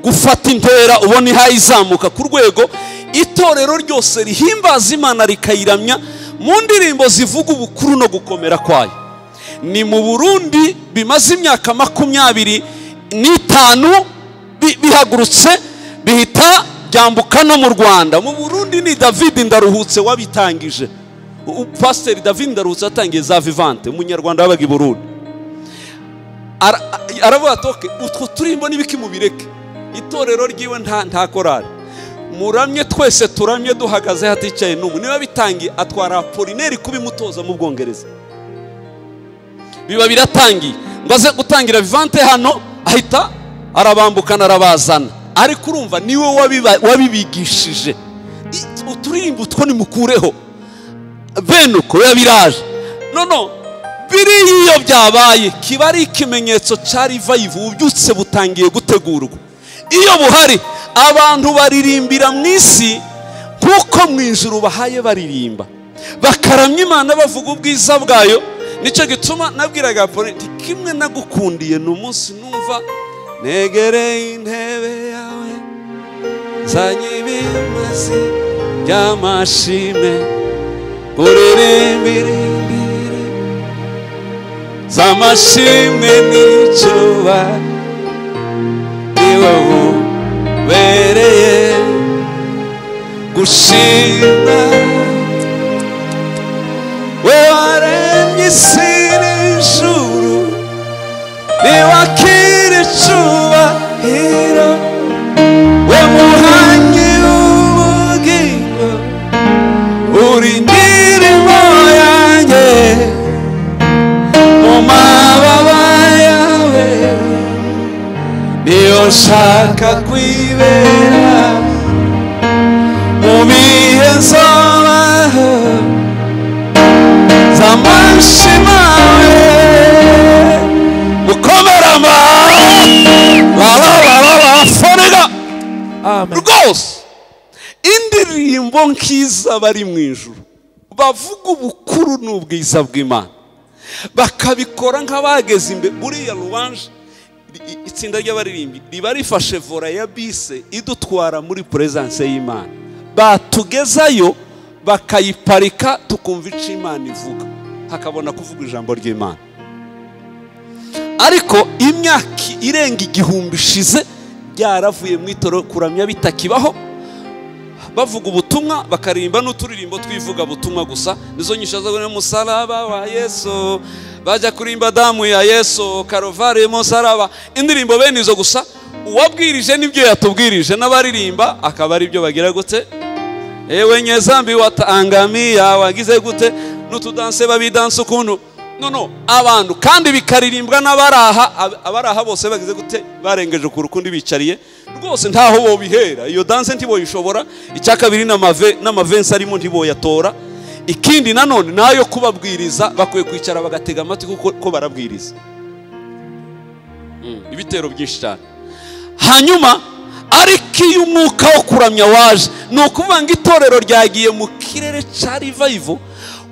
gufata intera ubona ihaye izamuka ku rwego itorero ryose rihimbaza Imana rikayiramya mu ndirimbo zivuga ubukuru no gukomera kwayo. Ni mu Burundi bimaze imyaka 25 bihagurutse bihita byambuka no mu Rwanda. Mu Burundi ni David Ndaruhutse wabitangije. Pastor David Ndaruhutse atangiye za Vivante, umunyarwanda wabaga i Burundi. Aravuga ati okay, utwo turimbo nibiki mubireke. Itorero ryiwe nta korari. Muramye twese turamye duhagaze haticaye n'umwe. Niba bitangiye atwara Apollinaire kubimutoza mu Bwongereza. Biba biratangiye. Ngo aze gutangira Vivante hano ahita arabambukana arabazana. Ariko urumva niwe wabibigishije. Uturirimbo utwo nimukureho. Bene uko yabiraje. No biriya iyo byabaye kiba ari ikimenyetso cya revival, ububyutse butangiye gutegurwa. Iyo buhari abantu baririmbira mu isi kuko mu ijuru bahaye baririmba, bakaramya Imana bavuga ubwiza bwayo. Nicyo gituma nabwiraga Politi kimwe nagukundiye ni umunsi numva negereye intebe yawe nzanye ibimazi by'amashimwe uririmbire z'amashimwe n'icyuba ni wowe ubereye gushima. We waremye isi n'ijuru niwakira icyubahiro, we muhanyi w'ubugingo uri indirimbo yanjye mu mababa yawe niyo nshaka kwibera mu bihe nzobaho z'amashimawe mukomerama la rwose. Indirimbo nkiza bari mu ijuru bavuga ubukuru n'ubwiza bw'Imana, bakabikora nk'abageze imbere. Buriya louange itsinda ry'abaririmbi riba rifashe vora ya bise idutwara muri presence y'Imana, batugezayo bakayiparika tukumva icyo Imana ivuga, hakabona kuvuga ijambo ry'Imana. Ariko imyaka irenga 1000 ishize byaravuye mu itorero kuramya bitakibaho, bavuga ubutumwa bakaririmba n'uturirimbo twivuga butumwa gusa. Nizo nyisha zo musalaba wa Yesu, bajya kurimba damu ya Yesu, Karovari musaraba, indirimbo bene izo gusa. Uwabwirije nibyo yatubwirije n'abaririmba akaba ari byo bagira gute, ewe nyezambi wataangamiya wagize gute, n'utudanse babidanse ukuntu. No abantu kandi bikaririmbwa n'abaraha, abaraha bose bagize gute, barengeje ku rukundi bicariye rwose ntaho bo bihera. Iyo danse ntiboyishobora. Icya kabiri n'amavensi arimo ntiboyatora. Ikindi nanone nayo kubabwiriza bakwiye kwicara bagatega amatwi kuko barabwiriza ibitero byinshi cyane. Hanyuma ariko iyo umwuka wo kuramya waje, ni ukuvuga ngo itorero ryagiye mu kirere cya revival,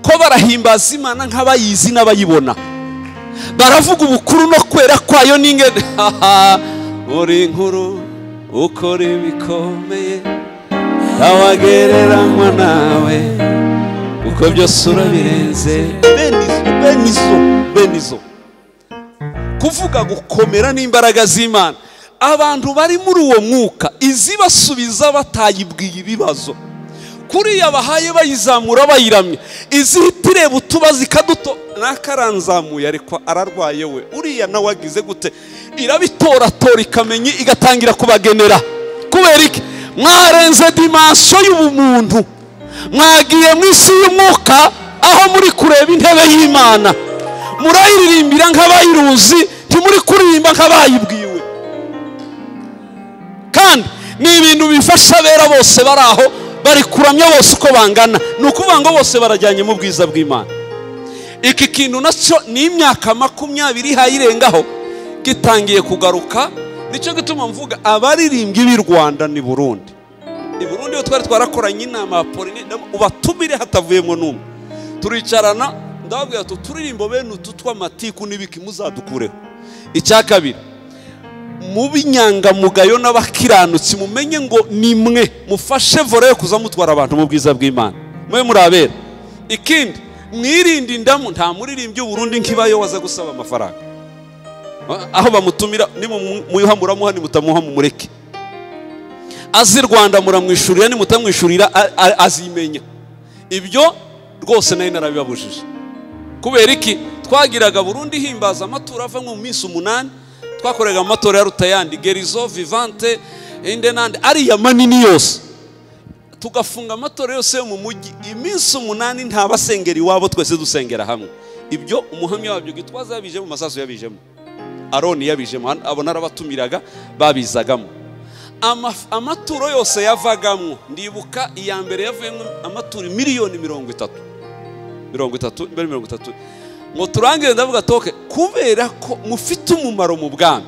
ko barahimbaza Imana nk'abayizi n'abayibona, baravuga ubukuru no kwera kwayo n'ingene. Uri inkuru ukora ibikomeye ntawagereranywa nawe uko byose urabirenze. Benizo kuvuga gukomera n'imbaraga z'Imana. Abantu bari muri uwo mwuka izibasubiza batayibwiye ibibazo, kuriya bahaye bayizamura bayiramye, izihita ireba utubazo ikaduto, nakaranzamuye ariko ararwaye we, uriya nawe agize gute, irabitoratora ikamenya igatangira kubagenera. Kubera iki? Mwarenze dimension y'ubumuntu, mwagiye mu isi y'umwuka aho muri kureba intebe y'Imana, murayiririmbira nk'abayiruzi, ntimuri kuririmba nk'abayibwiwe. Kandi ni ibintu bifasha abera bose bari aho bari kuramya bose uko bangana, ni ukuvuga ngo bose barajyanye mu bwiza bw'Imana. Iki kintu nacyo ni imyaka 20 hayirengaho gitangiye kugaruka. Nicyo gituma mvuga abaririmbyi b'i Rwanda ni Burundi. I Burundi yo twari twarakoranye inama ya Pauline, ubatumire hatavuyemo n'umwe, turicarana ndababwira turirimbo bene utu tw'amatiku n'ibiki muzadukureho. Icya kabiri, mu binyangamugayo n'abakiranutsi mumenye ngo nimwe mufashe vore yo kuza mutwara abantu mu bwiza bw'Imana, mwe murabera. Ikindi, mwirinde indamu. Nta muririmbyi Burundi nkibayo waza gusaba amafaranga aho bamutumira, nimumuha muramuha, nimutamuha mumureke. Azi Rwanda muramwishurira, nimutamwishurira azimenya. Ibyo rwose nari narabibabujije. Kubera iki? Twagiraga Burundi himbaza amatura ava mu minsi 8, twakorega amatora ya Rutayandi, Gerizo, Vivante, inde nande, ariya manini yose, tugafunga amatora yose yo mu mujyi iminsi 8, nta basengera iwabo, twese dusengera hamwe. Ibyo umuhamya wabyo Gitwaza yabijemo, Masasu yabijemo, Aroni yabijemo, abo narabatumiraga babizagamo. Amaturo yose yavagamo, ndibuka iya mbere yavuyemo amaturo miliyoni 30 30 imbere 30. Ngo turangire ndavuga toke, kubera ko mufite umumaro mu bwami,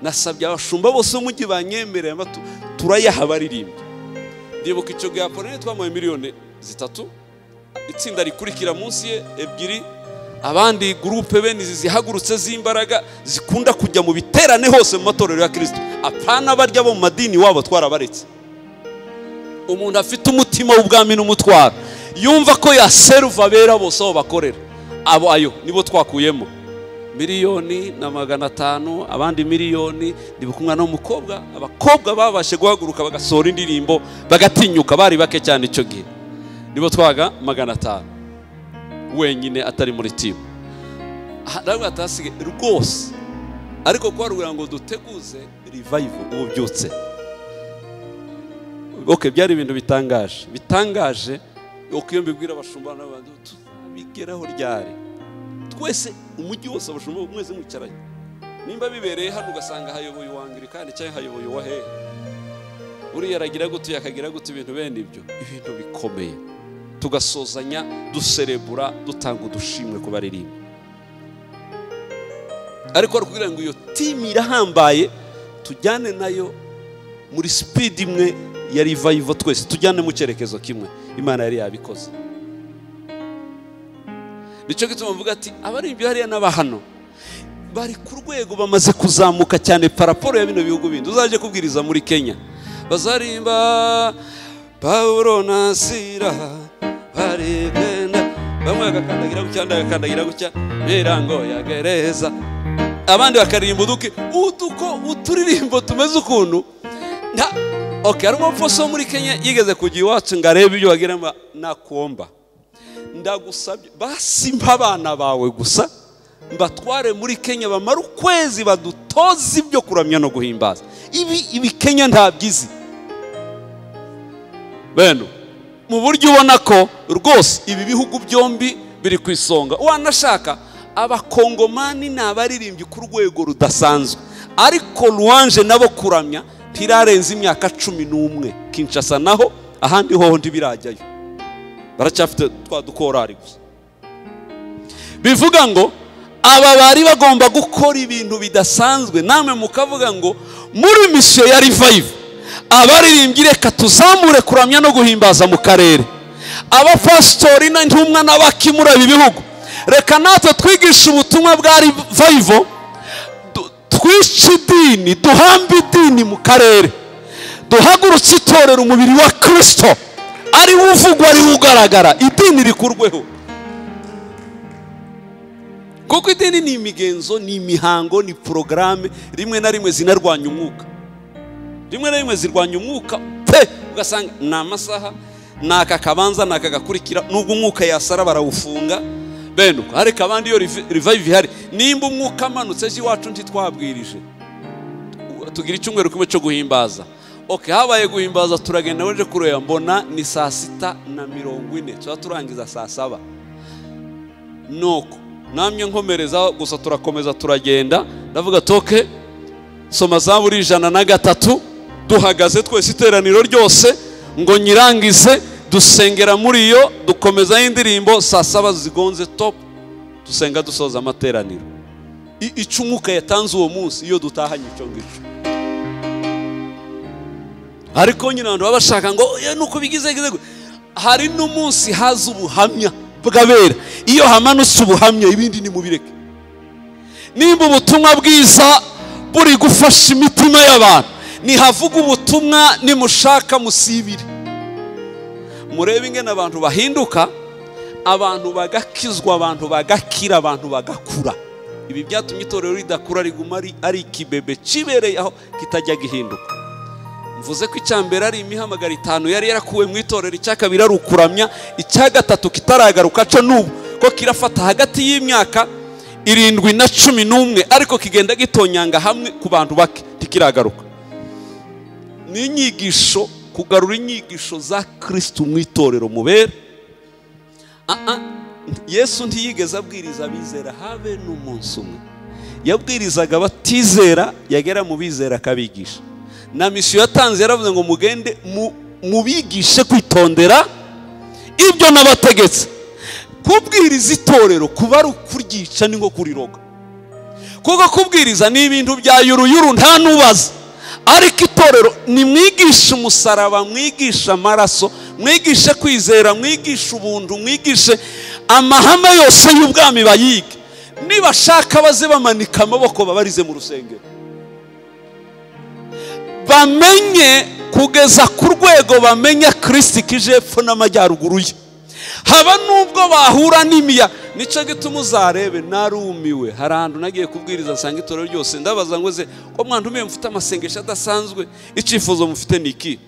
nasabye abashumba bose umujyi banyemereye amaturo turayaha baririmbye. Ndibuka icyo gihe Apolline twamuhaye miliyoni 3, itsinda rikurikira munsi ye 2, abandi groupe bene izi zihagurutse z'imbaraga zikunda kujya mu biterane hose mu matorero ya Kristo, apana barya bo mu madini wabo twarabaretse. Umuntu afite umutima w'ubwami n'umutwaro, yumva ko yaseruva abera bose aho bakorera, abo ayo nibo twakuyemo 1,500,000, abandi miliyoni. Ndibuka umwana w'umukobwa, abakobwa babashe guhaguruka bagasohora indirimbo bagatinyuka, bari bake cyane icyo gihe, nibo twaga 500 wenyine atari muri timu. Ndavuga atasige rwose, ariko kwarubwira ngo duteguze revival ubu byutse. Okay, byari ibintu bitangaje bitangaje. Uko mbibwira abashumba n'abandi, tuzabigeraho ryari? Twese umujyi wose abashumba mwese mwicaranye, nimba bibereye hano ugasanga hayoboye uwangirikani cyangwa hayoboye uwa hehe, uriya aragira gute yakagira gute, ibintu bene ibyo, ibintu bikomeye. Tugasozanya duserebura, dutanga udushimwe ku baririmba. Ariko kugira ngo iyo team irahambaye tujyane nayo muri speed imwe ya revival, twese tujyane mu cyerekezo kimwe. Imana yari yabikoze. Nicyo gituma mvuga ati abaririmbyi hariya n'abahano bari ku rwego bamaze kuzamuka cyane paraporo ya bino bihugu bindi. Uzaje kubwiriza muri Kenya bazarimba Paulo na Sila barigenda, bamwe bagakandagira gutya, abandi bagakandagira gutya, mirango ya gereza, abandi bakaririmba uduke uduko uturirimbo tumeze ukuntu. Okay, hari umupfoso muri Kenya yigeze kujya iwacu ngo arebe ibyo bagira, nakuomba ndagusabye basi mpa abana bawe gusa mbatware muri Kenya bamara ukwezi badutoze ibyo kuramya no guhimbaza. Ibi Kenya ntabyizi beno. Mu buryo ubona ko rwose ibi bihugu byombi biri ku isonga. Wanashaka abakongomani n'abaririmbyi ku rwego rudasanzwe, ariko louange nabo kuramya ntirarenza imyaka 11. Kinshasa naho ahandi hoho ntibirajyayo, baracyafite twa dukorari gusa. Bivuga ngo aba bari bagomba gukora ibintu bidasanzwe, namwe mukavuga ngo muri mission ya revival abaririmbyi reka tuzamure kuramya no guhimbaza mu karere, abapasitori n'intumwa n'abakimura ibi bihugu reka natwe twigishe ubutumwa bwa revival, twice idini, duhambe idini mu karere, duhagurutse itorero umubiri wa Kristo ari uvugwa ari ugaragara, idini rikurweho. Kuko idini ni imigenzo, ni imihango, ni porogaramu, rimwe na rimwe zinarwanya umwuka. Rimwe na rimwe zirwanya umwuka pe, ugasanga ni amasaha, ni aka kabanza, ni aka gakurikira, nubwo umwuka yasara barawufunga bene uko. Ariko abandi iyo revive ihari, nimba umwuka amanutse ejo iwacu ntitwabwirije, tugira icyumweru kimwe cyo guhimbaza. Okay, habaye guhimbaza turagenda weje kureba, mbona ni 6:40, tuba turangiza 7:00. Nuko namye nkomereza gusa, turakomeza turagenda, ndavuga toke soma Zaburi 103, duhagaze twese iteraniro ryose ngo nyirangize, dusengera muri yo, dukomeza indirimbo 7:00 zigonze top, dusenga dusoza amateraniro. Icyo umwuka yatanze uwo munsi iyo dutahanye icyo ngicyo. Ariko nyine abantu baba bashaka ngo nuko bigize gize. Hari n'umunsi haza ubuhamya bw'abera. Iyo hamanutse ubuhamya ibindi ni mubireke. Nimba ubutumwa bwiza buri gufasha imitima y'abantu, nihavuga ubutumwa nimushaka musibire. Murebe ingene abantu bahinduka, abantu bagakizwa, abantu bagakira, abantu bagakura. Ibi byatumye itorero ridakura, riguma ari ikibebe kibereye aho kitajya gihinduka. Mvuze ko icyambere ari imihamagaro 5 yari yarakuwe mu itorero, icya kabiri ari ukuramya, icya gatatu kitaragaruka cyo n'ubu ko kirafata hagati y'imyaka 7 na 11, ariko kigenda gitonyanga hamwe ku bantu bake, tikiragaruka. Ni inyigisho, kugarura inyigisho za Kristo mu itorero mubere. Yesu ntiyigeze abwiriza abizera habe n'umunsi umwe. Yabwirizaga abatizera, yagera mu bizera akabigisha. Na misiyo yatanze yaravuze ngo mugende mubigishe kwitondera ibyo nabategetse. Kubwiriza itorero kuba ari ukuryica ni nko kuriroga. Kuko kubwiriza ni ibintu bya yuruyuru nta nubaza. Ariko itorero ni mwigishe umusaraba, mwigishe amaraso, mwigishe kwizera, mwigishe ubuntu, mwigishe amahame yose y'ubwami bayige. Nibashaka baze bamanika amaboko babarize mu rusengero, bamenye kugeza ku rwego bamenya Kristo kije epfo n'amajyaruguru ye. Haba nubwo bahura n'imiya. Nicyo gituma uzarebe narumiwe. Hari ahantu nagiye kubwiriza nsanga itorero ryose, ndabaza ngo ze ko mwantumiye mufite amasengesho adasanzwe, icyifuzo mufite ni iki?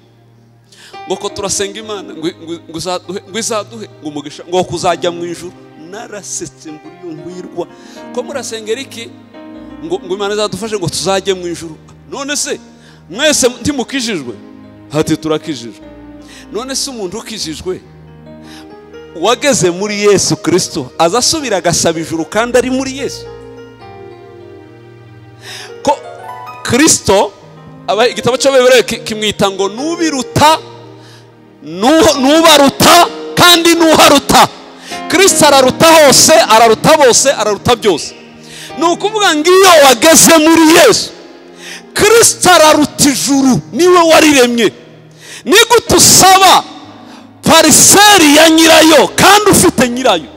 Ngo ko turasenga Imana ngo izaduhe ngo umugisha ngo kuzajya mu ijuru. Narasetse mburiyo ngwirwa ko murasengera iki? Ngo Imana izadufashe ngo tuzajye mu ijuru. None se mwese ntimukijijwe? Hati turakijijwe. None se umuntu ukijijwe wageze muri Yesu Kristo azasubira agasaba ijuru kandi ari muri Yesu? Ko Kristo aba igitabo cy'Abaheburayo kimwita ngo nubiruta, nubaruta kandi nuharuta. Kristo araruta hose, araruta bose, araruta byose. Ni ukuvuga ngo iyo wageze muri Yesu, Kristo araruta ijuru, niwe wariremye. Ni gute usaba pariseri ya nyirayo kandi ufite nyirayo?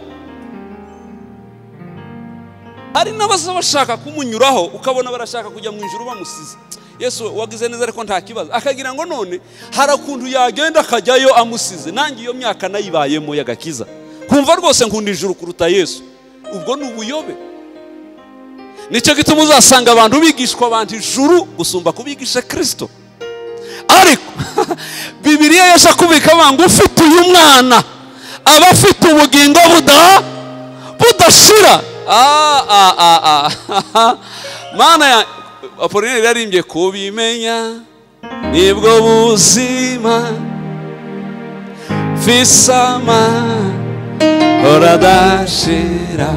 Hari n'abaza bashaka kumunyuraho, ukabona barashaka kujya mu ijuru bamusize. Yesu wagize neza ariko nta kibazo, akagira ngo none hari ukuntu yagenda akajyayo amusize. Nanjye iyo myaka nayibayemo y'agakiza, kumva rwose nkunda ijuru kuruta Yesu. Ubwo ni ubuyobe. Nicyo gituma uzasanga abantu bigishwa abantu ijuru gusumba kubigisha Kristo. Ariko Bibiliya yasha kubika ngo ufite uyu mwana aba afite ubugingo budashira. Mana ya Apolineri yaririmbye kubimenya nibwo buzima fisama horadashira.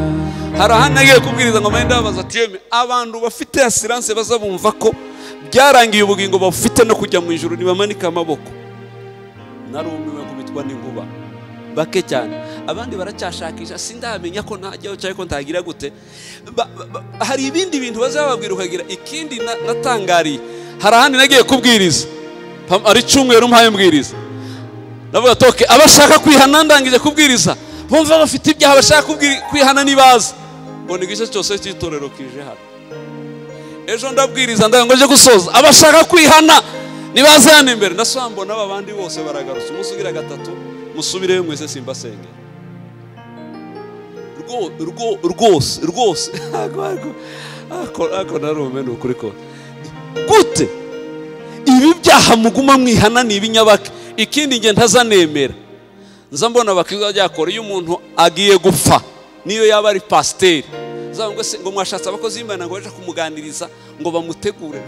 Hari ahantu nagiye kubwiriza ngo mende babaza ati yeme abantu bafite assurance bazabumva ko byarangiye ubugingo bafite no kujya mu ijuru nibamanika amaboko. Narumiwe nkubitwa n'inkuba. Bake cyane abandi baracyashakisha, sindamenya ko ntajyaho cyangwa ko ntagira gute. Hari ibindi bintu bazababwira ukagira. Ikindi natangariye, hari ahandi nagiye kubwiriza ari cyumweru mpaye mbwiriza, ndavuga toke abashaka kwihana, ndangije kubwiriza bumva bafite ibyaha bashaka kwihana nibaza. Mbona igice cyose cy'itorero kije hano. Ejo ndabwiriza ndaga ngo gusoza, abashaka kwihana nibaze hano imbere. Ndasaba mbona abandi bose baragarutse. Umunsi ugira gatatu musubireyo mwese simbasenge. Rwose rwose ako narume ni ukuri ko gute ibi byaha muguma mwihana ni ibinyabaka. Ikindi nge ntazanemera, nza mbona bakizwa byakora iyo umuntu agiye gupfa niyo yaba ari pasiteri ngo se ngo mwashatse abakozi b'Imana ngo baje kumuganiriza ngo bamutegure,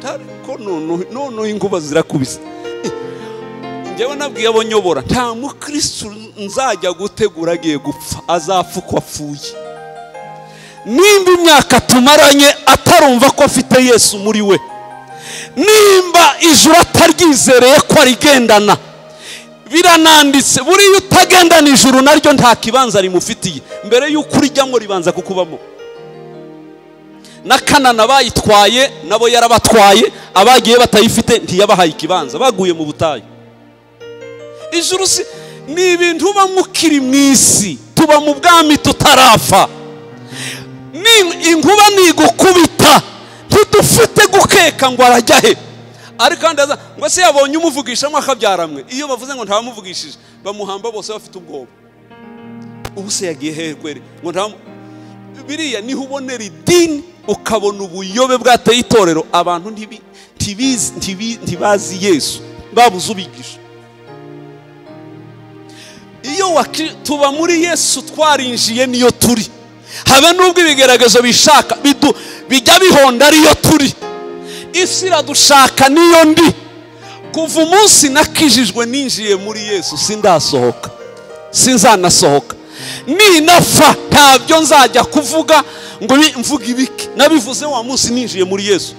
ko none inkuba zirakubise. Njyewe nabwiye abo nyobora nta mukristo nzajya gutegura agiye gupfa, azapfa uko apfuye. Nimba imyaka tumaranye atarumva ko afite Yesu muri we, nimba ijuru ataryizereye ko arigendana, birananditse buriya utagendana ijuru naryo nta kibanza rimufitiye. Mbere y'uko urijyamo ribanza kukubamo. Na Kanana bayitwaye nabo yarabatwaye, abagiye batayifite ntiyabahaye ikibanza, baguye mu butayu. Ijuru si ni ibintu uba mukiri mu isi, tuba mu bwami tutarafa. Ni inkuba nigukubita ntidufite gukeka ngo arajya he. Ariko kandi ngo se yabonye umuvugishamo akabyaramwe, iyo bavuze ngo ntabamuvugishije bamuhamba bose bafite ubwoba. Ubu se yagiye he kwere ngo nta biriya niho ubonera idini ukabona ubuyobe bwateye itorero. Abantu ntibazi Yesu, babuze ubigisha. Iyo tuba muri Yesu twarinjiye niyo turi, habe nubwo ibigeragezo bishaka bijya bihonda ariyo turi, isi iradushaka niyo ndi. Kuva umunsi nakijijwe ninjiye muri Yesu sindasohoka, sinzanasohoka. Ninapfa ntabyo nzajya kuvuga ngo mvuga ibiki, nabivuze wa munsi ninjiye muri Yesu.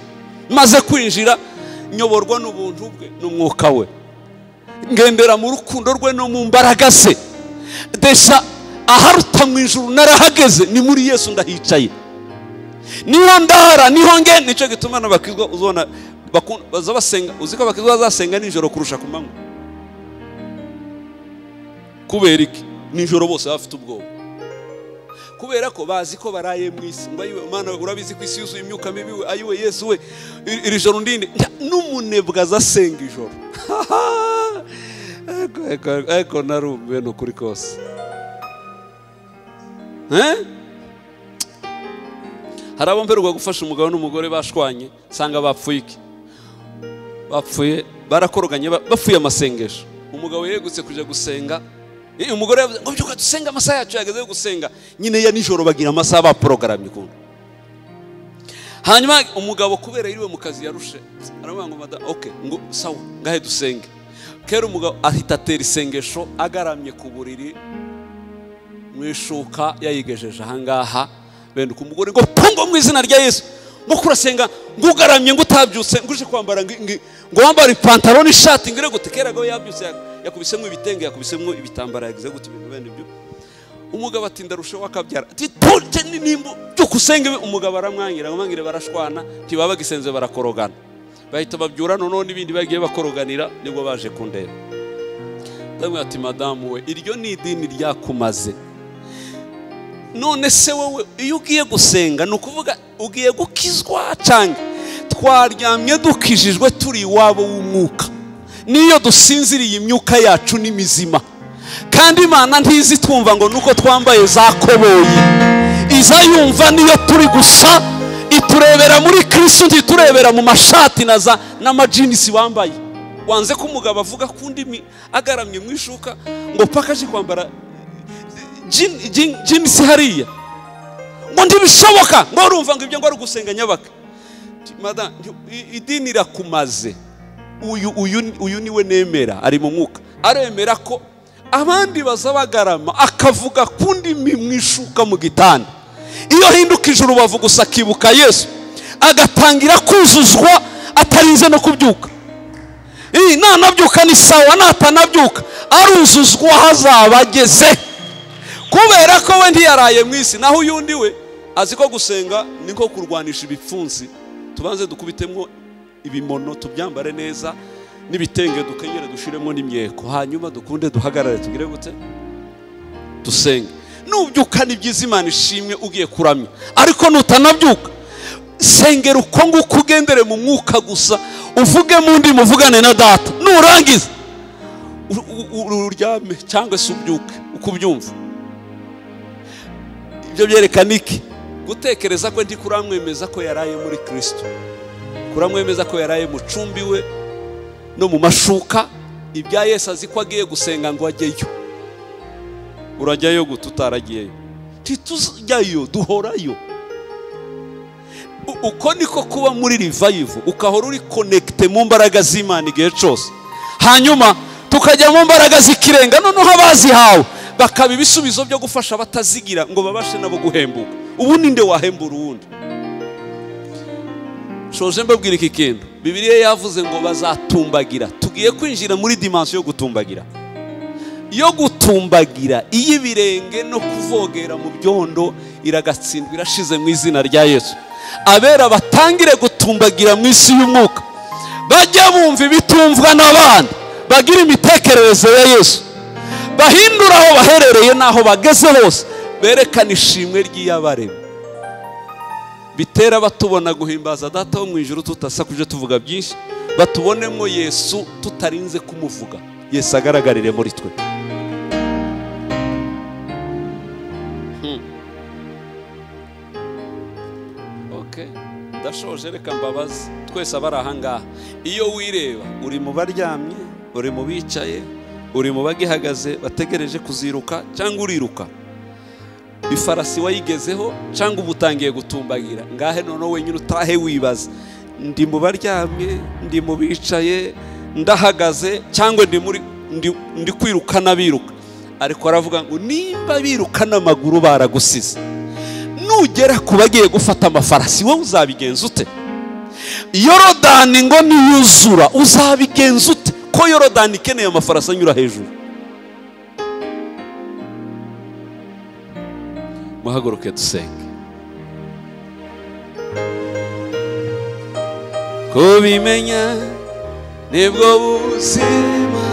Maze kwinjira nyoborwa n'ubuntu bwe n'umwuka we, ngendera mu rukundo rwe no mu mbaraga ze. Desha aharuta mu ijuru narahageze, ni muri Yesu ndahicaye, niho ndara, niho nge. Nicyo gituma n'abakizwa uzona baza basenga. Uzi ko abakizwa bazasenga nijoro kurusha ku manywa. Kubera iki? Nijoro bose bafite ubwoba, kubera ko bazi ko baraye mu isi. Ngo ayiwe Mana urabizi ko isi yuzuye imyuka mibi, we ayiwe Yesu we iri joro ndinde. N'umunebwe azasenga ijoro. Eko narumiwe no kuri kose. Hari abo mperuka gufasha umugabo n'umugore bashwanye, sanga bapfuye iki? Bapfuye barakoroganye, bapfuye amasengesho. Umugabo yegutse kuja gusenga, umugore yavuze ngo byuka dusenga, amasaha yacu yageze yo gusenga. Nyine ya nijoro bagira amasaha baprogrammye ukuntu. Hanyuma umugabo kubera yiriwe mu kazi yarushe, aravuga ngo madam okay, ngo sawa ngahe dusenge. Kera umugabo ahita atera isengesho agaramye ku buriri mu ishuka yayigejeje ahangaha, benda umugore ngo pungo mu izina rya Yesu, ngo kurasenga ngo ugaramye ngo utabyutse ngo uje kwambara ngo wambara ipantaro n'ishati ngire gute. Kera go yabyutse yakubisemo ibitenge, yakubisemo ibitambara, yagize gute ibintu bende ibyo. Umugabo ati ndarusha wakabyara, ati tute nimbo byukusenge. Umugabo aramwangira, amwangira barashwana, ntibaba gisenze barakorogana, bahita babyura none n'ibindi bagiye bakoroganira, nibwo baje kundeba. Ndamwe ati madamu we, iryo ni idini ryakumaze. None se wowe iyo ugiye gusenga ni ukuvuga ugiye gukizwa cyangwa? Twaryamye dukijijwe turi iwabo w'umwuka, niyo dusinziriye imyuka yacu ni mizima. Kandi Imana ntizi twumva ngo nuko twambaye za koboyi, iza yumva niyo turi gusa, iturebera muri Kristo, ntiturebera mu mashati na za n'amajinisi wambaye. Wanze ko umugabo avuga ku ndimi agaramye mu ishuka ngo paka aje kwambara jinisi hariya, ngo ntibishoboka, ngo urumva ngo ibyo ngo ari ugusenga nyabaka. Madam, idini irakumaze. Uyu niwe nemera, ari mu mwuka, aremera ko abandi bazabagarama akavuga ku ndimi mu ishuka mu gitanda. Iyo ahindukije urubavu gusa akibuka Yesu, agatangira kuzuzwa atarinze no kubyuka. Nanabyuka ni sawa, natanabyuka aruzuzwa hazaba ageze. Kubera ko we ntiyaraye mu isi. Naho uyundi we azi ko gusenga niko kurwanisha ibipfunsi, tubanze dukubitemo ibimono tubyambare neza n'ibitenge dukenyere dushiremo n'imyeko, hanyuma dukunde duhagarare tugire gute dusenge. Nubyuka ni byiza, Imana ishimwe ugiye kuramya, ariko nutanabyuka sengera uko nguko, ugendere mu mwuka gusa, uvuge mu ndimi, muvugane na data. Nurangiza uryame cyangwa se ubyuke uko ubyumva. Ibyo byerekana iki? Gutekereza ko ndi kuramwemeza ko yaraye muri Kristo, kuramwemeza ko yaraye mu cumbi we no mu mashuka. Ibya Yesu azi ko agiye gusenga ngo ajyeyo. Urajyayo gute utaragiyeyo? Titujyayo, duhorayo. Uko niko kuba muri revival, ukahora uri connecté mu mbaraga z'Imana igihe cyose. Hanyuma tukajya mu mbaraga z'ikirenga, noneho abazihawe bakaba ibisubizo byo gufasha batazigira ngo babashe nabo guhembuka. Ubu ninde wahembura uwundi? Shoje mbabwira iki kintu. Bibiliya yavuze ngo bazatumbagira. Tugiye kwinjira muri dimension yo gutumbagira. Yo gutumbagira iy'ibirenge no kuvogera mu byondo iragatsindwa, irashize mu izina rya Yesu. Abera batangire gutumbagira mu isi y'umwuka, bajya bumva ibitumvwa n'abandi, bagira imitekerereze ya Yesu, bahindura aho baherereye n'aho bageze hose, berekana ishimwe ry'Iyabaremye. Bitera batubona guhimbaza Data wo mu ijuru tutasakuje tuvuga byinshi, batubonemo Yesu tutarinze kumuvuga. Yesu agaragarire muri twe. Okay, ndashoje, reka mbabaze twese abari aha ngaha. Iyo wireba uri mu baryamye, uri mu bicaye, uri mu bagihagaze bategereje kuziruka cyangwa uriruka, ifarasi wayigezeho cyangwa ubutangiye gutumbagira, ngahe noneho wenyine utahe wibaza, ndi mu baryamye, ndi mu bicaye, ndahagaze cyangwa ndi muri ndi kwiruka n'abiruka. Ariko aravuga ngo nimba biruka n'amaguru baragusize, nugera ku bagiye gufata amafarasi wowe uzabigenza ute? Yorodani ngo niyuzura uzabigenza ute? Ko Yorodani ikeneye amafarasi anyura hejuru. Muhaguruke dusenge. Kubimenya nibwo buzima,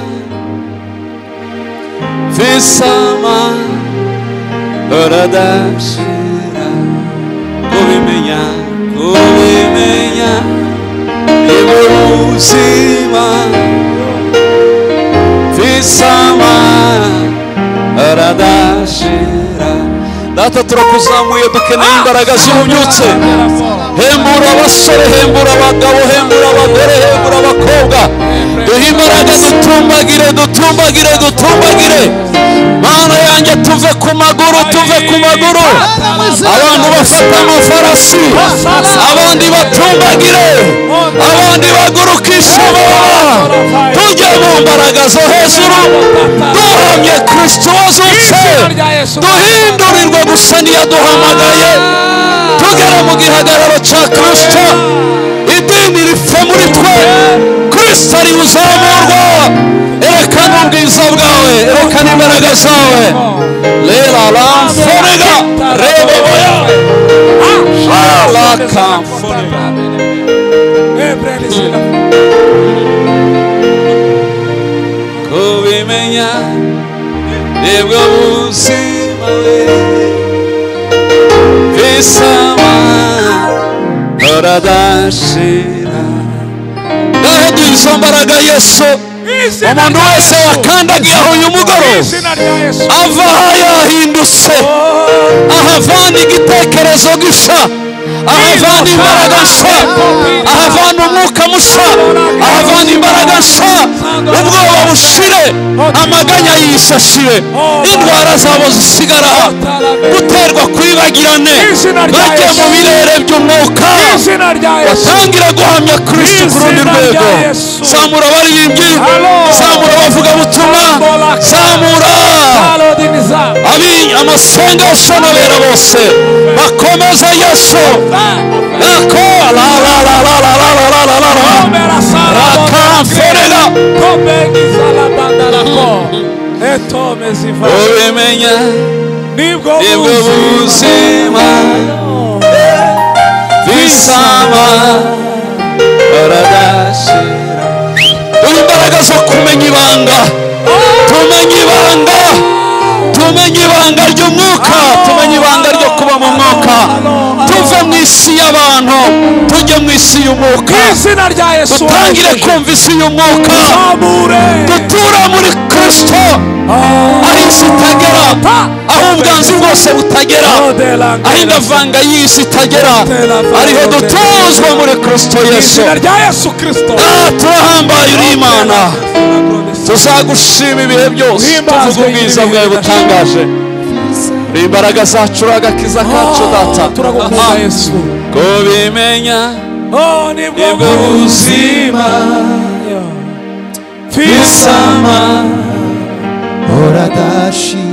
fisama oradashira. Kubimenya, kubimenya nibwo buzima, fisama oradashira. Data turakuzamuye, dukeneye imbaraga z'ububyutse. Hembura abasore, hembura abagabo, hembura abagore, hembura abakobwa. Duhe imbaraga, dutumbagire, dutumbagire, dutumbagire. Mana yanjye, tuve ku maguru, tuve ku maguru. Abantu bafata amafarasi, abandi batumbagire, abandi bagurukisha amababa. Tujye mu mbaraga zo hejuru, duhamye Kristo wazutse, duhindurirwe gusa n'iyaduhamagaye, tugere mu gihagararo cya Kristo. Idini ripfe muri twe, Kristo ari uzamurwa. Erekana ubwiza bwawe, erekana imbaraga zawe. Lela la forega reboboya la kamforega. Kubimenya nibwo buzima we, fisama oradashira. Ngaho duhe izo mbaraga Yesu. Umuntu wese wakandagiye aho uyu mugoroba ava aha yahindutse, ahavana igitekerezo gisha, ahavana imbaraga nsha, ahavana umwuka musha, ahavana imbaraga nsha. Ubwoba bushire, amaganya yisashire, indwara zabo zisigara, guterwa kwibagirane, bajye mu birere by'umwuka, batangira guhamya Kristo ku rundi rwego. Zamura abaririmbyi, zamura abavugabutumwa, zamura amasengesho n'abera bose bakomeze Yesu. Eko la la la la la la la la la la rakamforega. Ubimenya nibwo buzima, bisama oradashira. Duhe imbaraga zo kumenya ibanga, tumenye ibanga, tumenye ibanga ry'umwuka, tumenye ibanga ryo kuba mu mwuka. Tuve mu isi y'abantu tujye mu isi y'umwuka. Dutangire kumva isi y'umwuka, dutura muri Kristo aho isi itagera, aho Ubwanzu bwose butagera, aho indavanga y'isi itagera, ariho dutuzwa muri Kristo Yesu. Turahambaye uri Imana, tuzagushima ibihe byose, tuvuga ubwiza bwawe butangaje. Imbaraga zacu, agakiza kacu Data, turagukunda Yesu. Kubimenya nibwo buzima fisama oradashira.